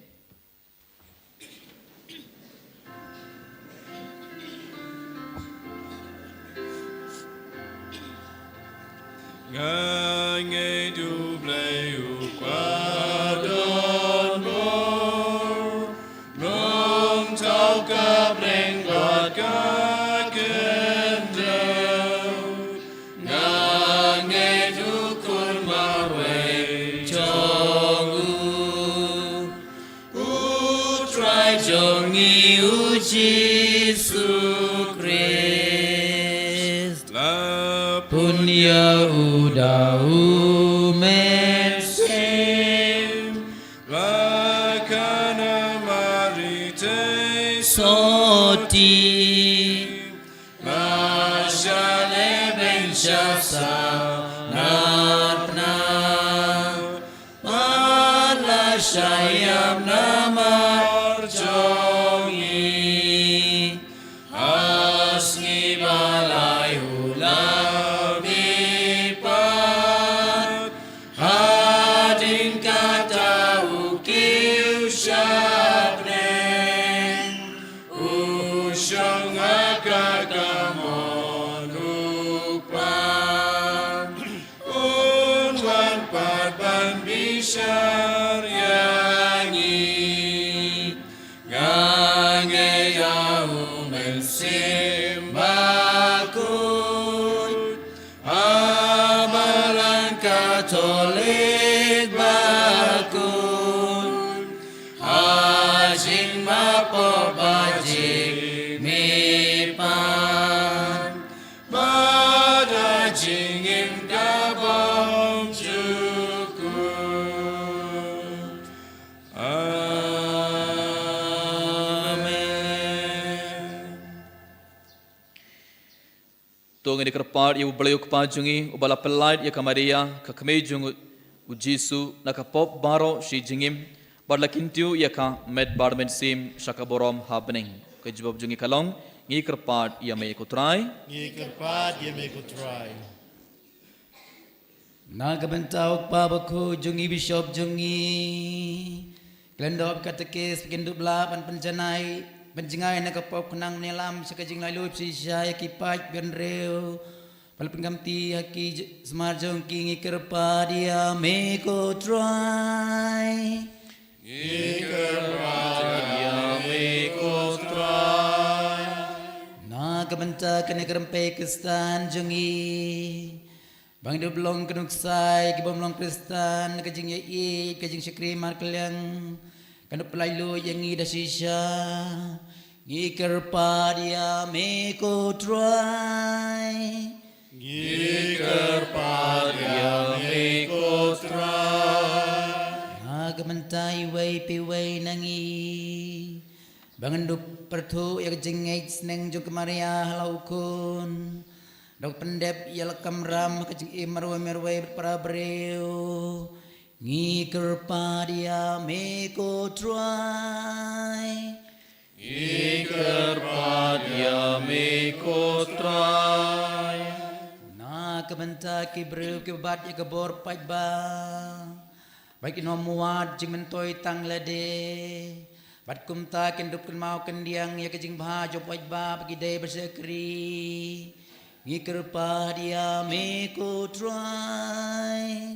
Nga ngeit U Blei U Kpa don bor, nongthaw ka bneng bad ka khyndew. Nga ngeit U Khun marwei jong U, U Trai jong ngi U Jisu Khrist. La pun ïa U da U Mynsiem, la khana Maria Theisotti. La shah lehbeiñ sha sahnar pnah, bad la shah ïam namar jong ngi. Ha sngi ba lai U la mihpat, hadien kata U kiew sha bneng. U shong ha ka kamon U Kpa, Un wan pat ban bishar ïa ngi. Nga ngeit ïa U To ngin ïa kyrpad ïa U Blei U Kpa jong ngi, uba la pyllait ïa ka Maria, ka kmie jong u Jisu, na ka pop baroh shi jingim, bad la kyntiew ïa ka met bad mynsiem sha ka burom ha bneng. Ka jubab jong ngi ka long, ngi kyrpad ïa me ko Trai. Ngi kyrpad ïa me ko Trai. Na ka bynta U Kpa Bakhuid jong ngi, Bishop jong ngi, ka lyngdoh katekis, ba kin dup lah ban pynjanai, pynjngai na ka pop khnang ban ïalam sha ka jinglaitluid shisha ïa ki paid bynriew, ba la pynkamti ha ki j-, sumar jong ki. Ngi kyrpad ïa me ko Trai. Ngi kyrpad ïa me ko Trai. Na ka bynta kane ka rympei Khristan jong ngi, ba ngin dup long ka nuksa ïa ki bym long Khristan, ka jingïaieit, ka jingshakri markylliang, kan dup pyllait lut ïa ngi da shisha. Ngi kyrpad ïa me ko Trai. Ngi kyrpad ïa me ko Trai. Na ka bynta iwei pa iwei na ngi, ba ngin dup pyrthuh ïa ka jingngeit sneng jong ka Maria ha la u khun, da ka pyndep ïa la ka kamram ha ka jingim marwei marwei bad para briew. Ngi kyrpad ïa me ko Trai. Ngi kyrpad ïa me ko Trai. Na ka bynta ki briew kiba bat ïa ka bor paidbah, ba kin ym wad jingmyntoi tang lade, bad kumta kin dup kynmaw kyndiang ïa ka jingbha jong u paidbah bad ki dei ba shakri. Ngi kyrpad ïa me ko Trai.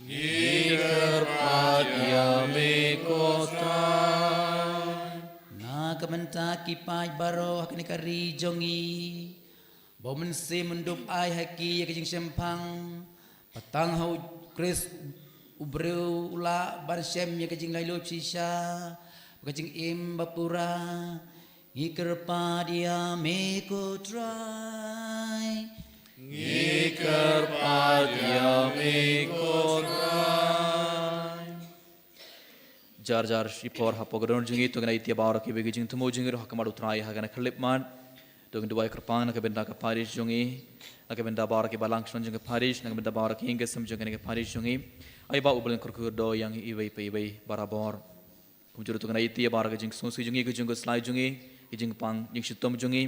Ngi kyrpad ïa me ko Trai. Na ka bynta ki paid baroh ha kane ka ri jong ngi, ba u Mynsiem un dup ai ha ki ïa ka jingshemphang, ba tang ha u Khrist u briew u lah ban shem ïa ka jinglaitluid shisha, ka jingim ba pura. Ngi kyrpad ïa me ko Trai. Ngi kyrpad ïa me ko Trai. Jar jar shipor hapoh ka dohnud jong ngi, to ngin ïa ïeit ïa baroh kiwei ki jingthmu jong ngi ruh ha khmat u Trai ha kane ka khyllipmat. To ngin duwai kyrpang na ka bynta ka parish jong ngi, na ka bynta baroh ki balang shnong jong ka parish, na ka bynta baroh ki ïing ki sem jong kane ka parish jong ngi. Ai ba U Blei un kyrkhu kyrdoh ïa ngi iwei pa iwei barabor. Kumjuh ruh to ngin ïa ïeit ïa baroh ki jingsngewsih jong ngi, ki jingkhuslai jong ngi, ki jingpang jingshitom jong ngi,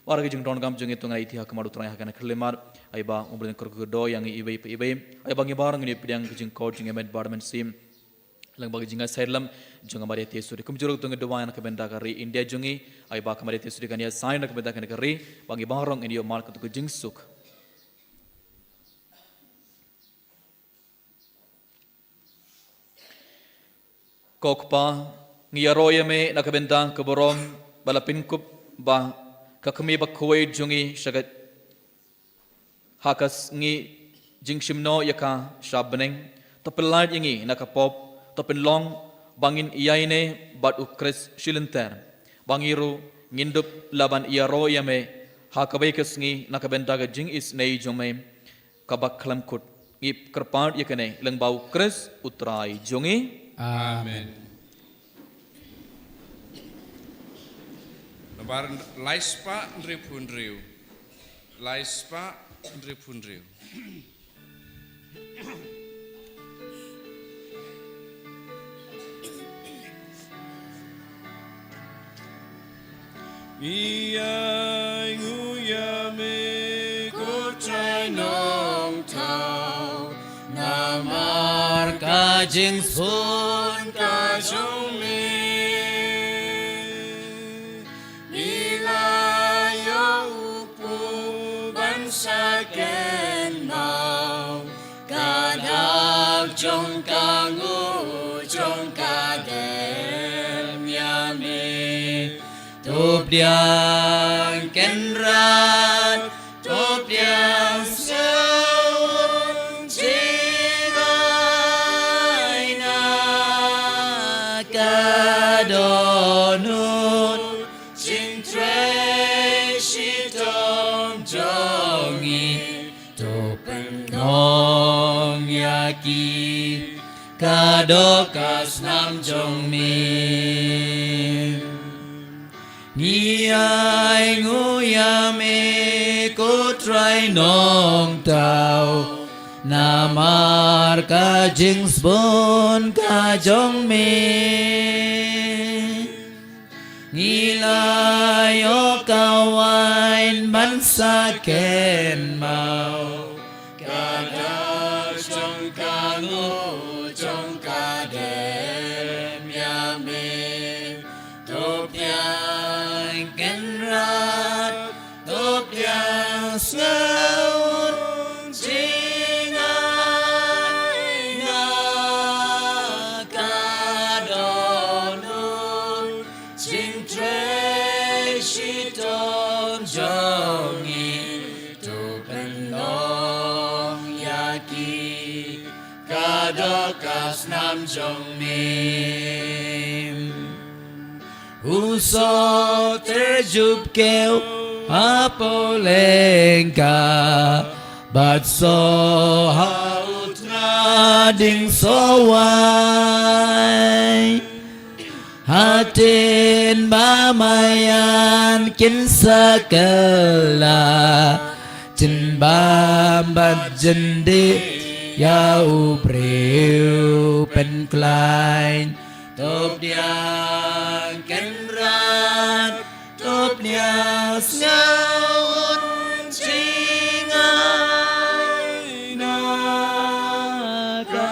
baroh ki jingdonkam jong ngi, to ngin ïa ïeit ha khmat u Trai ha kane ka khyllipmat. Ai ba U Blei un kyrkhu kyrdoh ïa ngi iwei pa iwei. Ai ba ngi baroh ngin ïa pdiang ki jingkhot jong ngi ha met bad ha mynsiem, lyngba ka jingïasaid lem jong ka Maria Theisotti. Kumjuh ruh to ngin duwai na ka bynta ka ri India jong ngi. Ai ba ka Maria Theisotti kan ïasaid na ka bynta kane ka ri, ba ngi baroh ngin ïoh mad katto ka jingsuk. Ko Kpa, ngi ïaroh ïa me na ka bynta ka burom ba la pynkup ba ka kmie bakhuid jong ngi sha ka, ha ka sngi jingshim noh ïa ka sha bneng. To pyllait ïa ngi na ka pop, to pynlong ba ngin ïaineh bad u Khrist shilynter, ba ngi ruh ngin dup lah ban ïaroh ïa me ha kawei ka sngi na ka bynta ka jingisynei jong me kaba khlem kut. Ngi kyrpad ïa kane lyngba u Khrist u Trai jong ngi. Amen. Nambar lai spah hynriewphew hynriew. Lai spah hynriewphew hynriew. Ngi ainguh ïa me ko Trai Nongthaw, namar ka jingshun ka jong me. Ngi la ïoh u pub ban sa kynmaw ka dak jong ka nguh jong ka dem ïa me. To pdiang Kynrad, to pdiang sngewbha jong ngi na ka dohnud jingtrei shitom jong ngi. To pynlong ïa ki ka dohnud ka snam jong me. Ngi ainguh ïa me Ko Trai Nongthaw, namar ka jingsbun ka jong me. Ngi la ïoh ka waiñ ban sa kynmaw, ka dak jong ka nguh jong ka dem ïa me. To pdiang Kynrad, to pdiang sngewbha jingaiñ, na ka dohnud jingtrei shitom jong ngi, to pynlong ïa ki ka doh ka snam jong me. U soh tyrjup kiew hapoh lyngkha, bad soh ha u tnga ding soh wai. Hadien ba maïan kin sa kylla, jin bam bad jin dih ïa u briew pynkhlaiñ. To pdiang Kynrad, to pdiang sngewbha jingaiñ, na ka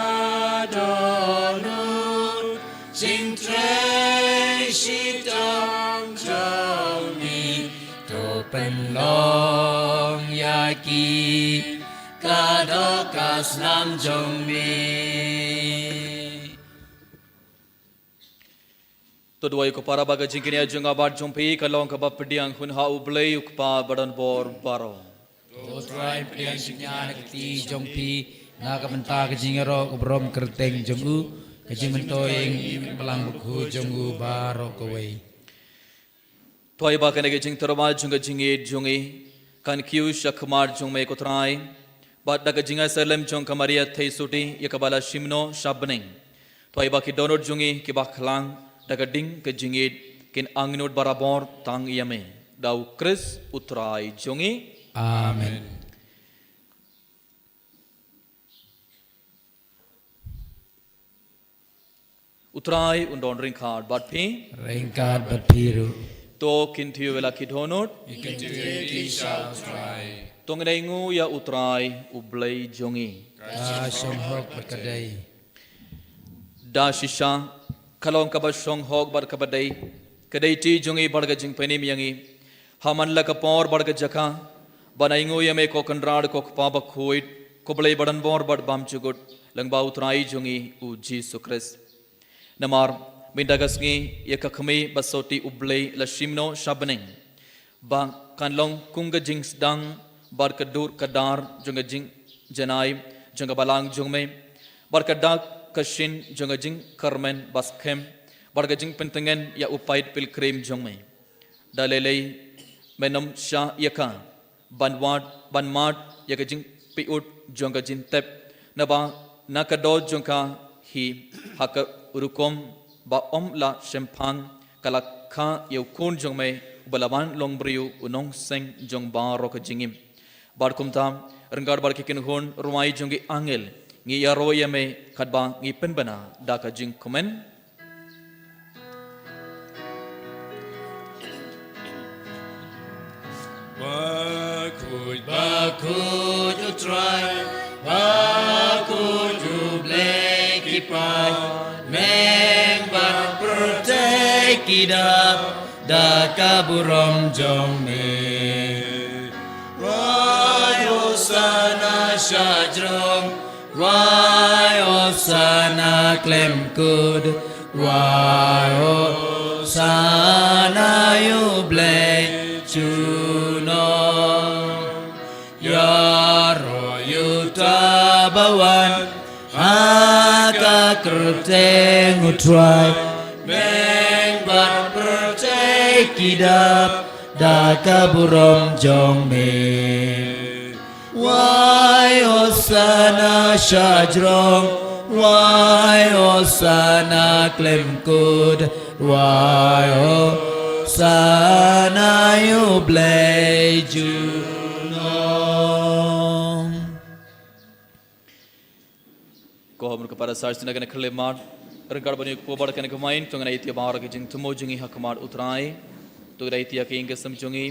dohnud jingtrei shitom jong me, to pynlong ïa ki ka doh ka snam jong me. To duwai. Ko para, ba ka jingkynnoh jong nga bad jong phi kan long kaba pdiang hun ha U Blei U Kpa badonbor baroh. To Trai pdiang shikñia na ka kti jong phi, na ka bynta ka jingïaroh ka burom kyrteng jong u, ka jingmyntoi ïa ngi bad ka balang bakhuid jong u baroh kawei. To ai ba kane ka jingtyrwa jong ka jingïeit jong ngi kan kiew sha khmat jong me ko Trai, bad da ka jingïasyriem jong ka Maria Theisotti ïa kaba la shim noh sha bneng. To ai ba ki dohnud jong ngi kiba khlang da ka ding ka jingïeit kin angnud barabor tang ïa me. Da U Khrist U Trai jong ngi. Amen. U Trai un don ryngkat bad phi. Ryngkat bad phi ruh. To kyntiew ïa la ki dohnud. Ngi kyntiew ïa ki sha U Trai. To ngin ainguh ïa U Trai U Blei jong ngi. Ka shong hok bad ka dei. Da shisha ka long kaba shong hok bad kaba dei, ka dei ti jong ngi bad ka jingpynim ïa ngi. Ha man la ka por bad ka jaka ban ainguh ïa me ko Kynrad, ko Kpa bakhuid, ko Blei badonbor bad bymjukut, lyngba U Trai jong ngi U Jisu Khrist. Namar mynta ka sngi ïa ka Kmie basotti U Blei la shim noh sha bneng, ba kan long kum ka jingsdang bad ka dur ka dar jong ka jingjanai jong ka balang jong me, bad ka dak ka shin jong ka jingkyrmen baskhem, bad ka jingpyntngen ïa u paid pilgrim jong me. Da lei lei men ym shah ïa ka ban wad, ban mad ïa ka jingpyut jong ka jingtep, naba na ka doh jong ka hi, ha ka rukom ba ym lah shemphang, ka la kha ïa U Khun jong me uba la wan long briew, U Nongseng jong baroh ka jingim. Bad kumta ryngkat bad ki kynhun rwai jong ki angel ngi ïaroh ïa me katba ngi pynbna da ka jingkmen. Bakhuid, bakhuid U Trai, bakhuid U Blei ki paidbah, neng bad pyrthei ki dap da ka burom jong me. Rwai Hosana shajrong, rwai Hosana khlem kut, rwai Hosana ïa U Blei junom. Ïaroh ïa uta ba wan ha ka kyrteng U Trai, neng bad pyrthei ki dap da ka burom jong me. Rwai Hosana shajrong, rwai Hosana khlem kut, rwai Hosana ïa U Blei junom. Ko hom ka para sar sina kane khyllipmat. Ryngkat ban ïa u kpu bad kane ka wine, to ngin ïa ïa baroh ka jingthmu jong ngi ha khmat u Trai. To ngin ïa ïa ka ïing ka sem jong ngi.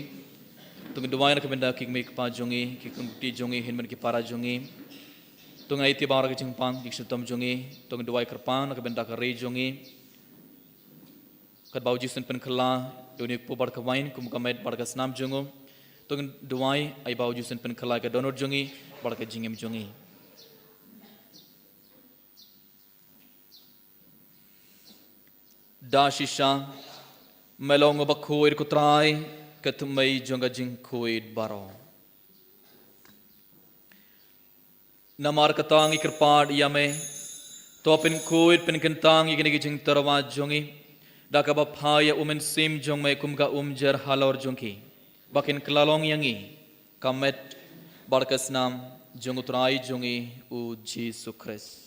To ngin duwai na ka bynta ki kmie ki kpa jong ngi, ki khun ki kti jong ngi, hynmen ki para jong ngi. To ngin ïa ïa baroh ka jingpang, ki shitom jong ngi. To ngin duwai kyrpang na ka bynta ka ri jong ngi. Katba u Jisu un pynkylla ïa une u kpu bad ka wine kum ka met bad ka snam jong u. To ngin duwai, ai ba u Jisu un pynkylla ïa ka dohnud jong ngi bad ka jingim jong ngi. Da shisha, me long uba khuid ko Trai, ka thymmei jong ka jingkhuid baroh. Namar kata ngi kyrpad ïa me, to pynkhuid pynkyntang ïa kine ki jingtyrwa jong ngi, da kaba phah ïa u Mynsiem jong me kum ka umjer halor jong ki, ba kin kylla long ïa ngi ka met bad ka snam jong u Trai jong ngi u Jisu Khrist.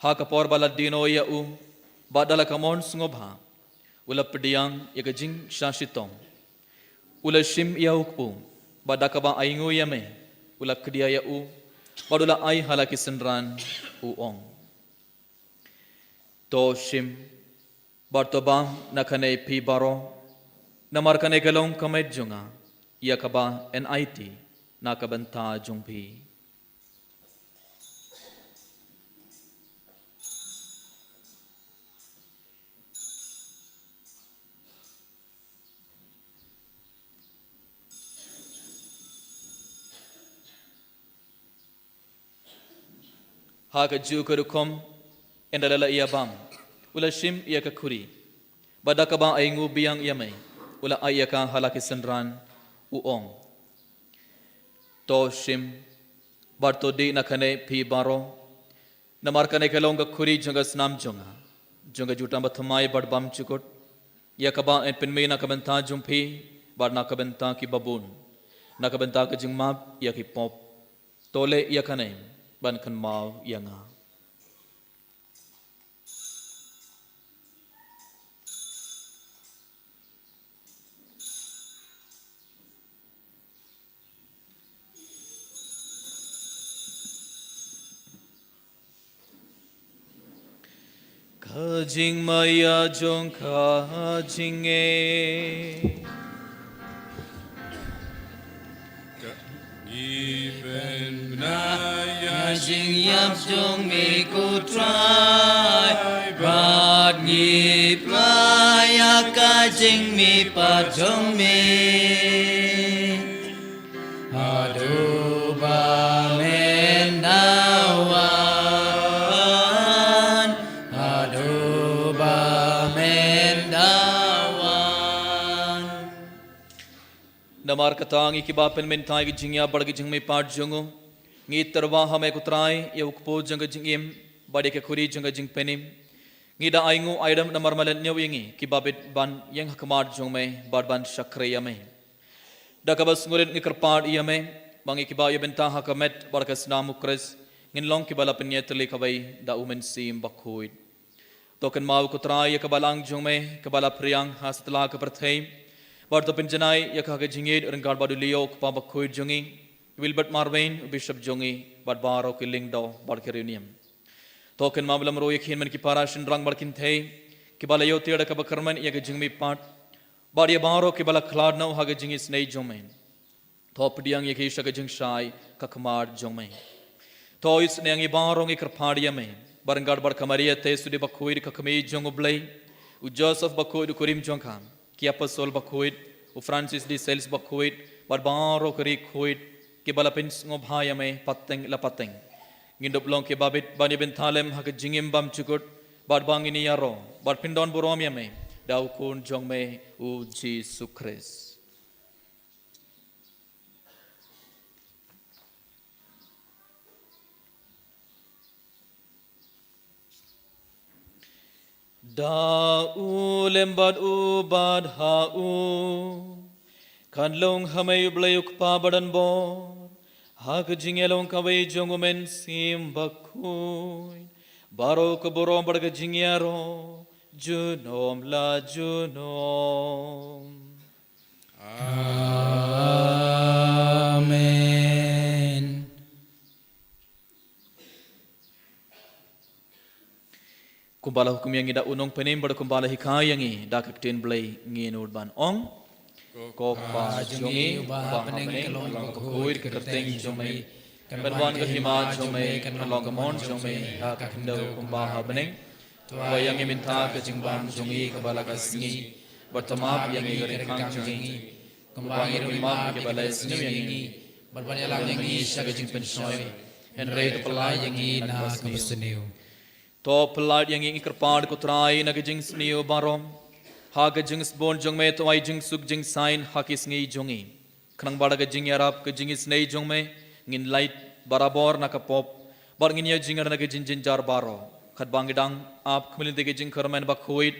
Ha ka por ba la die noh ïa u, bad da la ka mon sngewbha, u la pdiang ïa ka jingshah shitom. U la shim ïa u kpu, bad da kaba ainguh ïa me, u la khdia ïa u, bad u la ai ha la ki synran, u ong: To shim, bad to bam na kane phi baroh, namar kane ka long ka met jong nga, ïa kaba yn aiti na ka bynta jong phi. Ha kajuh ka rukom, ynda la ïa bam, u la shim ïa ka khuri, bad da kaba ainguh biang ïa me, u la ai ïa ka ha la ki synran, u ong: To shim, bad to dih na kane phi baroh, namar kane ka long ka khuri jong ka snam jong nga, jong ka jutang bathymmai bad bymjukut, ïa kaba yn pynmih na ka bynta jong phi, bad na ka bynta ki babun, na ka bynta ka jingmap ïa ki pop. To leh ïa kane ban kynmaw ïa nga. Ka jingmaïa jong ka jingngeit. Ngi pynbna ïa ka jingïap jong me ko Trai, bad ngi pynbna ïa ka jingmihpat jong me. Haduh ba men da wan, haduh ba men da wan. Namar kata ngi kiba pynmynta ïa ka jingïap bad ka jingmihpat jong u, ngi tyrwa ha me ko Trai, ïa u kpu jong ka jingim, bad ïa ka khuri jong ka jingpynim. Ngi da ainguh aidam namar me la ñiew ïa ngi, kiba bit ban ïeng ha khmat jong me, bad ban shakri ïa me. Da kaba sngewrit ngi kyrpad ïa me, ba ngi kiba ïa bynta ha ka met bad ka snam u Khrist, ngin long kiba la pynïatylli kawei da u Mynsiem Bakhuid. To kynmaw ko Trai ïa ka balang jong me, kaba la phriang ha satlak ka pyrthei. Bad to pynjanai ïa ka ha ka jingïeit ryngkat bad u Leo u kpa bakhuid jong ngi, Wilbert Marwein u bishop jong ngi, bad baroh ki lyngdoh bad ki riewniam. To kynmaw lem ruh ïa ki hynmen ki para shynrang bad kynthei, kiba la ïoh tiar da kaba kyrmen ïa ka jingmihpat. Bad ïa baroh kiba la khlad noh ha ka jingisynei jong me. To pdiang ïa ki sha ka jingshai ka khmat jong me. To isynei ïa ngi baroh ngi kyrpad ïa me. Bad ryngkat bad ka Maria te sudi bakhuid ka kmie jong u Blei, u Joseph bakhuid u kurim jong ka, ki apostol bakhuid, u Francis de Sales bakhuid, bad baroh ka ri khuid, kiba la pynsngewbha ïa me pateng la pateng. Ngin dup long kiba bit ban ïa bynta lem ha ka jingim bymjukut, bad ba ngin ïaroh, bad pyndon burom ïa me, da u Khun jong me, u Jisu Khrist. Da u lem bad u bad ha u, kan long ha me u Blei u Kpa badonbor, ha ka jingïalong kawei jong u Mynsiem Bakhuid, baroh ka burom bad ka jingïaroh, junom la junom. Amen. Kumba la hukum ïa ngi da u Nongpynim bad kumba la hikai ïa ngi da ka ktien Blei, ngin nud ban ong: Ko Kpa jong ngi uba ha bneng, ka long ka khuid ka kyrteng jong me, kan wan ka hima jong me, kan long ka mon jong me ha ka khyndew kumba ha bneng. To ai ïa ngi mynta ka jingbam jong ngi kaba la ka sngi, bad to map ïa ngi ka ryngkang jong ngi, kumba ngi ruh ngi map ïa kiba la sniew ïa ngi, bad ban ïalam ïa ngi sha ka jingpynshoi, hynrei to pyllait ïa ngi na kaba sniew. To pyllait ïa ngi, ngi kyrpad ko Trai, na ka jingsniew baroh, ha ka jingsbun jong me to ai jingsuk jingsaiñ ha ki sngi jong ngi, khnang ba da ka jingïarap ka jingisynei jong me ngin lait barabor na ka pop, bad ngin ïoh jingïarap na ka jingjynjar baroh, katba ngi dang ap khmih lynti ka jingkyrmen bakhuid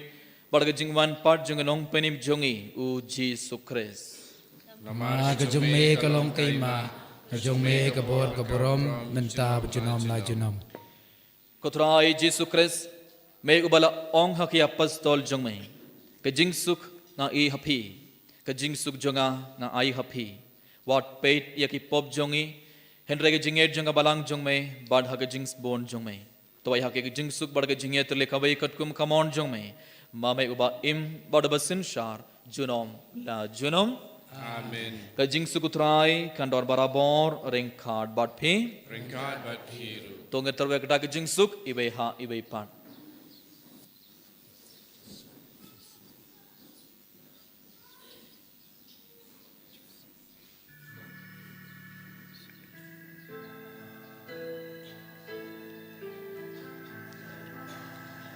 bad ka jingwan pat jong u Nongpynim jong ngi, u Jisu Khrist. Namar ka jong me ka long ka hima, ka jong me ka bor ka burom, mynta bad junom la junom. Ko Trai Jisu Khrist, me uba la ong ha ki apostol jong me: Ka jingsuk nga ai ha phi, ka jingsuk jong nga nga ai ha phi. Wat peit ïa ki pop jong ngi, hynrei ka jingngeit jong ka balang jong me, bad ha ka jingsbun jong me to ai ha ki ka jingsuk bad ka jingngeit tylli kawei katkum ka mon jong me, ma me uba im bad uba synshar junom la junom. Amen. Ka jingsuk u Trai kan don barabor ryngkat bad phi. Ryngkat bad phi ruh. To ngin tyrwa da ka jingsuk iwei ha iwei pat.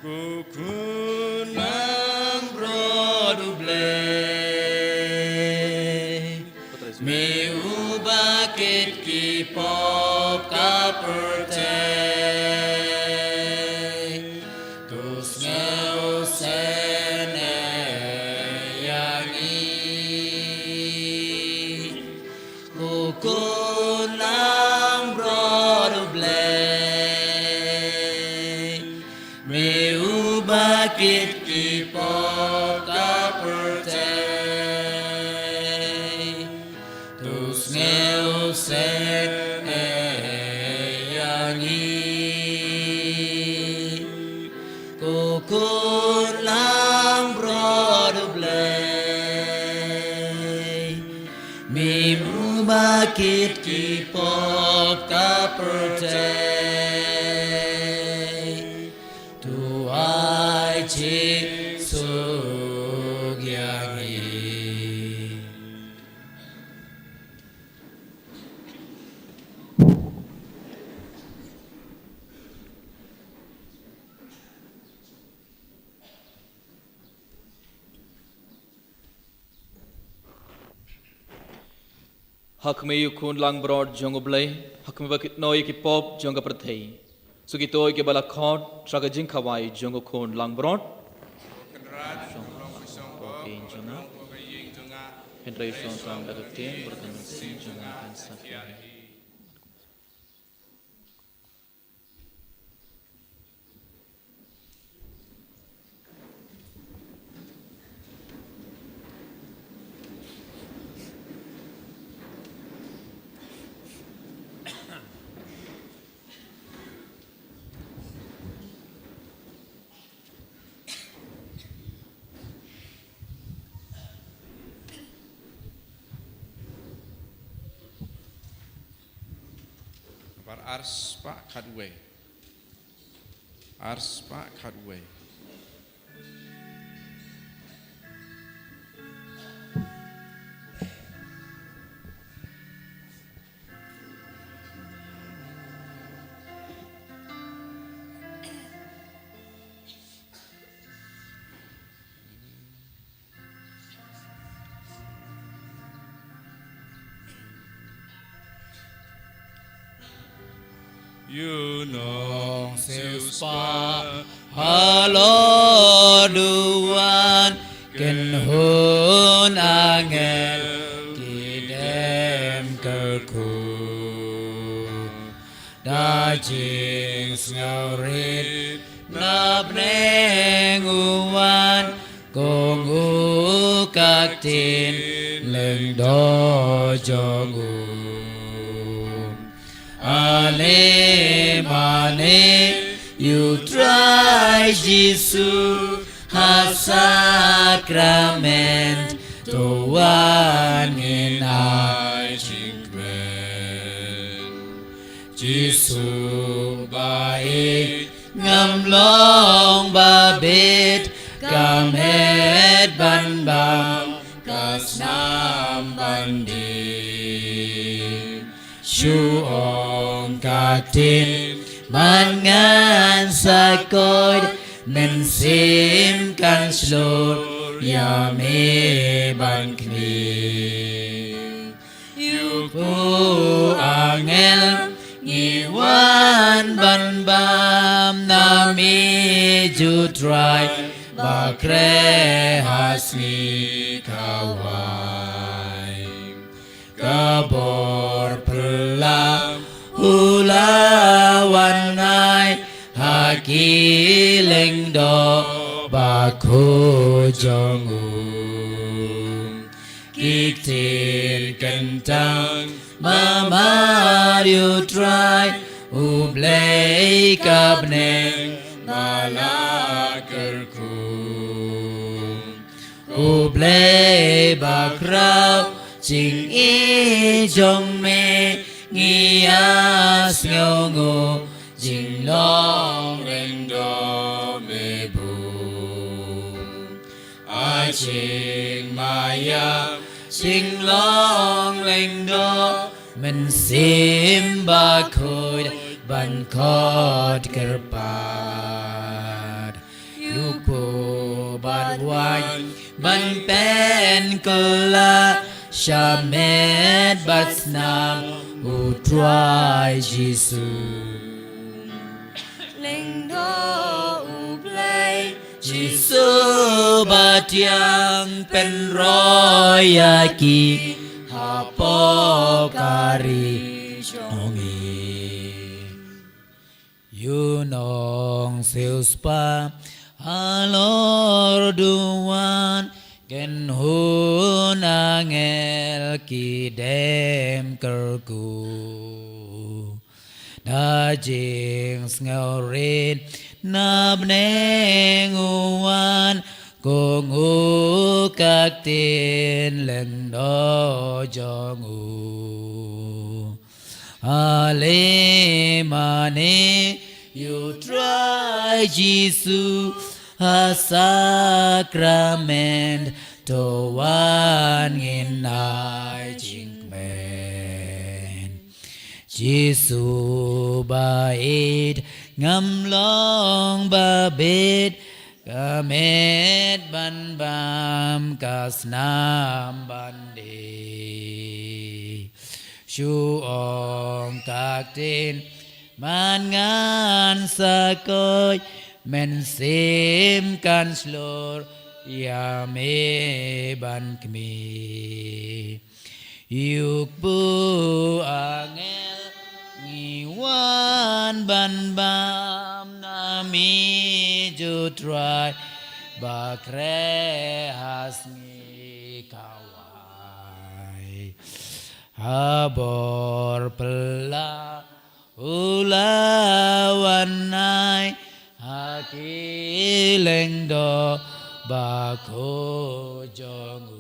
Ko Khun langbrot U Blei, me uba kit ki pop ka pyrthei, to sngewsynei ïa ngi. Ko Khun langbrot U Blei, me uba kit ki pop ka pyrthei, to sngewsynei ïa ngi. Ko Khun langbrot U Blei, me uba kit ki pop ka pyrthei, to ai jingsuk ïa ngi. Ha khmih ïa u Khun langbrot jong U Blei, ha khmih ba kit noh ïa ki pop jong ka pyrthei. Sa kito kiba la khot sha ka jingkhawai jong u Khun langbrot. Hynrei shong tang da ka ktien bad ka mynsiem jong nga kan sa Bar ar spah khatwei. Ar spah khatwei. Ïa u nongsiewspah halor duwan, kynhun angel ki dem kyrkhu. Da jingsngewrit na bneng u wan, kong u ka ktien lyngdoh jong u. Ale mane Ïa u Trai Jisu ha sakrament, to wan ngin ai jingkmen. Jisu ba ïeit, ngam long ba bit, ka met ban bam, ka snam ban dih. Shu ong ka ktien, man ngan sa koit, mynsiem kan shlur ïa me ban khmih. Ïa u angel ngi wan ban bam, na mih ïa u Trai ba khreh ha sngi khawai. Ka bor phylla u la wan ai ha ki lyngdoh bakhuid jong u. Ki ktien kyntang, ma mar ïa u Trai, U Blei ka bneng ba la kyrkhu. U Blei bakhraw, jingïeit jong me ngi ïa sngew nguh, jinglong lyngdoh me bun. A jingmaïa, jinglong lyngdoh, mynsiem bakhuid ban khot kyrpad. Ïa u kpu bad u aiñ ban pynkylla, sha met bad snam u Trai Jisu. Lyngdoh U Blei Jisu ba thiang, pynroi ïa ki hapoh ka ri jong ngi. Ïa u nongsiewspah halor duwan, kynhun angel ki dem kyrkhu. Da jingsngewrit na bneng u wan, kong u ka ktien lyngdoh jong u. Ale mane ïa u Trai Jisu ha sakrament, to wan ngin ai jingkmen. Jisu ba ïeit, ngam long ba bit, ka met ban bam, ka snam ban dih. Shu ong ka ktien, man ngan sa koit, mynsiem kan shlur ïa me ban khmih. Ïa u kpu angel ngi wan ban bam, na mih ïa u Trai ba khreh ha sngi khawai. Ha bor phylla u la wan ai ha ki lyngdoh bakhuid jong u.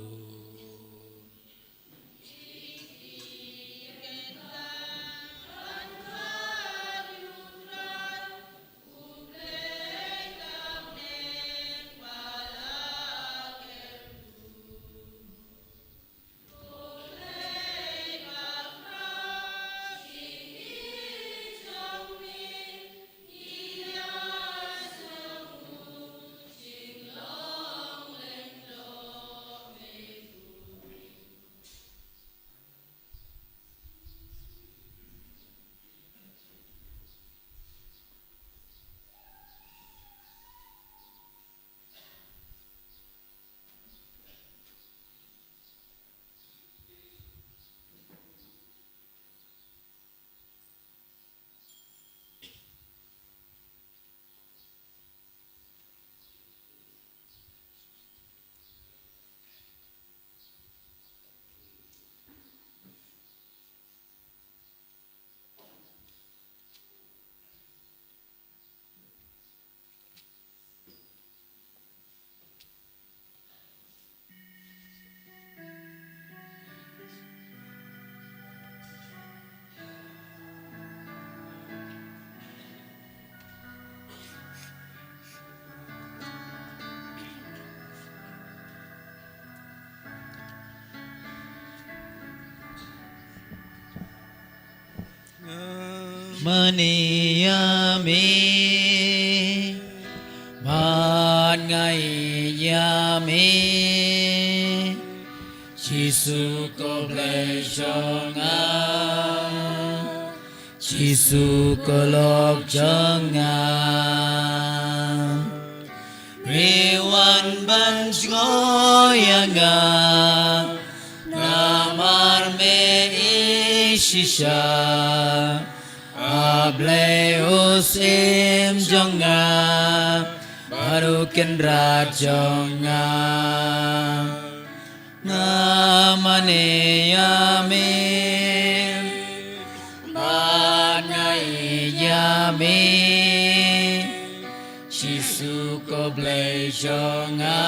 Mane ïa me, bad nga ïeit ïa me, Jisu ko Blei jong nga, Jisu ko lok jong nga. Me wan ban jngoh ïa nga, namar me ïeit shisha. A Blei u Syiem jong nga, bad u Kynrad jong nga. Nga mane ïa me, bad nga ïeit ïa me, Jisu ko Blei jong nga,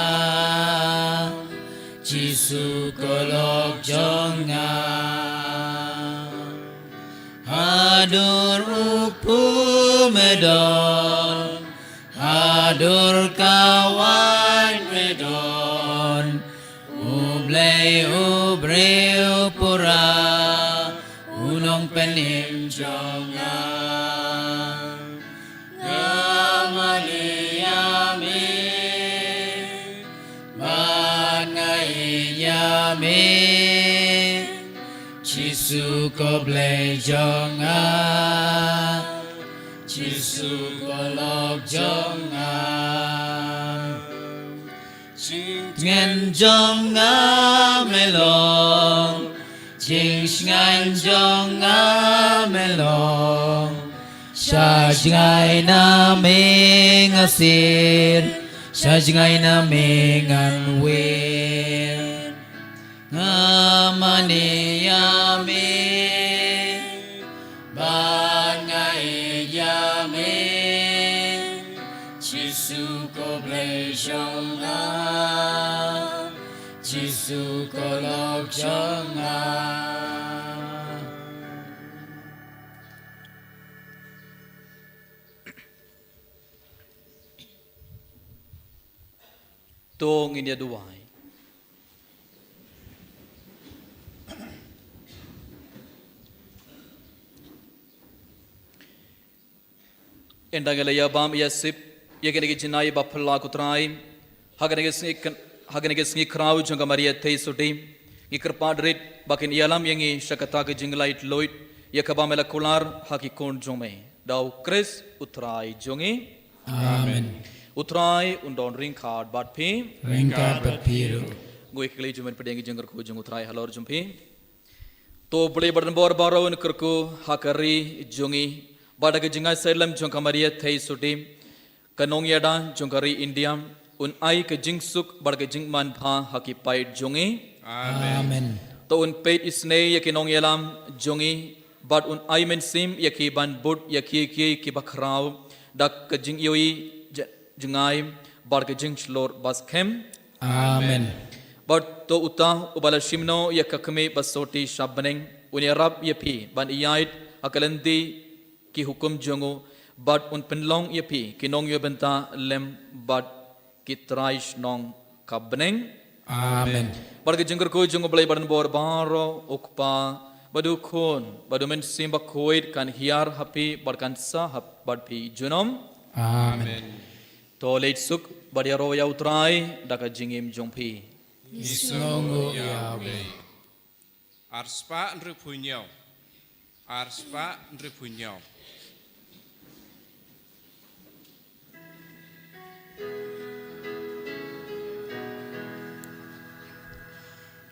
Jisu ko lok jong nga. Haduh u kpu me don, haduh ka waiñ me don, U Blei u briew pura, u nongpynim jong nga. Nga mane ïa me, bad nga ïeit ïa me, Jisu ko Blei jong nga, Jisu ko lok jong nga. Jingtngen jong nga me long, jingshngaiñ jong nga me long. Sha jngai na me nga sir, sha jngai na me ngan win. Nga mane ïa me, bad nga ïeit ïa me, Jisu ko Blei jong nga, Jisu ko lok jong nga. To ngin ïa duwai. Ynda ngi la ïa bam ïa sip ïa kine ki jingai ba phylla ko Trai, ha kine ki sngi kyn-, ha kine ki sngi khraw jong ka Maria Theisotti, ngi kyrpad rit ba kin ïalam ïa ngi sha kata ka jinglait luid ïa kaba me la kular ha ki khun jong me. Da U Khrist U Trai jong ngi. Amen. U Trai un don ryngkat bad phi. Ryngkat bad phi ruh. Ngui kylli jong men pdeng jong kyrkhu jong U Trai halor jong phi. To Blei ba don bor baroh un kyrkhu ha ka ri jong ngi bad da ka jingïasyllem jong ka Maria Theisotti, ka nongïada jong ka ri India, un ai ka jingsuk bad ka jingmanbha ha ki paid jong ngi. Amen. Amen. To un peit isynei ïa ki nongïalam jong ngi bad un ai mynsiem ïa ki ban bud ïa kiei kiei kiba khraw da ka jingïohi j-, jngai bad ka jingshlur ba skhem. Amen. Bad to uta uba la shim noh ïa ka kmie ba sotti sha bneng, un ïarap ïa phi ban ïaid ha ka lynti ki hukum jong u, bad un pynlong ïa phi ki nongïoh bynta lem bad ki trai shnong ka bneng. Amen. Bad ka jingkyrkhu jong U Blei ba don bor baroh, U Kpa bad U Khun bad U Mynsiem Bakhuid, kan hiar ha phi bad kan sah ha bad phi junom. Amen. To leit suk bad ïaroh ïa U Trai da ka jingim jong phi. Ngi sngewnguh ïa U Blei. Arspah hynriewphew hynñiew. Arspah hynriewphew hynñiew.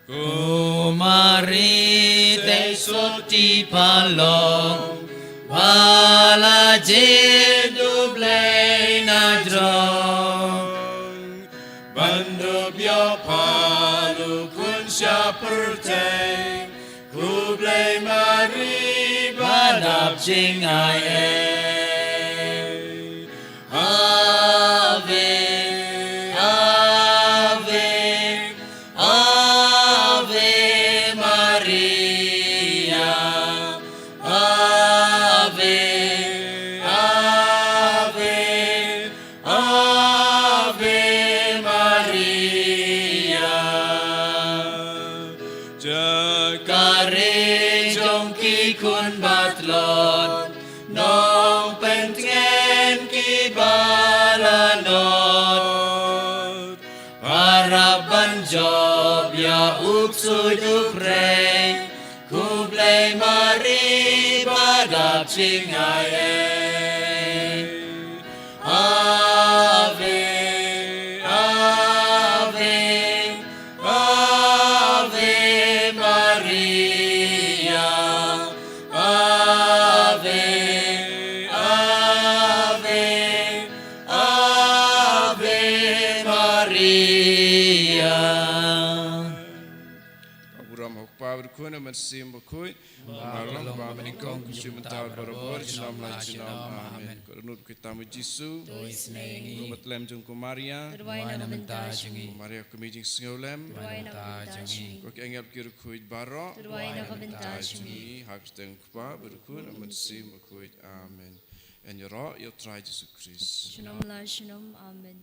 Ko Maria Theisotti Palong, ba la jied U Blei na jrong, ban dup ïoh pha U Khun sha pyrthei, khublei Maria ba dap jingai ei. Ave, Ave, Ave Maria. Ave, Ave, Ave Maria. Jaka ri jong ki khun ba tlot, Khublei, khublei Mari ba dap jingai ei. Ave, Ave, Ave Maria. Ave, Ave, Ave Maria. Ka burom ha u Kpa bad u Khun bad u Mynsiem Bakhuid. Ba long ba mynnyngkong, kumjuh mynta, barabor, junom la junom. Amen. Ko Dohnud Bakhuid tam u Jisu. To isynei ïa ngi. Ko Bat Tlem jong ko Maria. To duwai na ka bynta jong ngi. Ko Maria ka Kmie jingsngewlem. To duwai na ka bynta jong ngi. Ko ki angel ki riewkhuid baroh. To duwai na ka bynta jong ngi. Ha ka kyrteng u Kpa bad u Khun bad u Mynsiem Bakhuid. Amen. Yn ïaroh ïa u Trai Jisu Khrist. Junom la junom. Amen.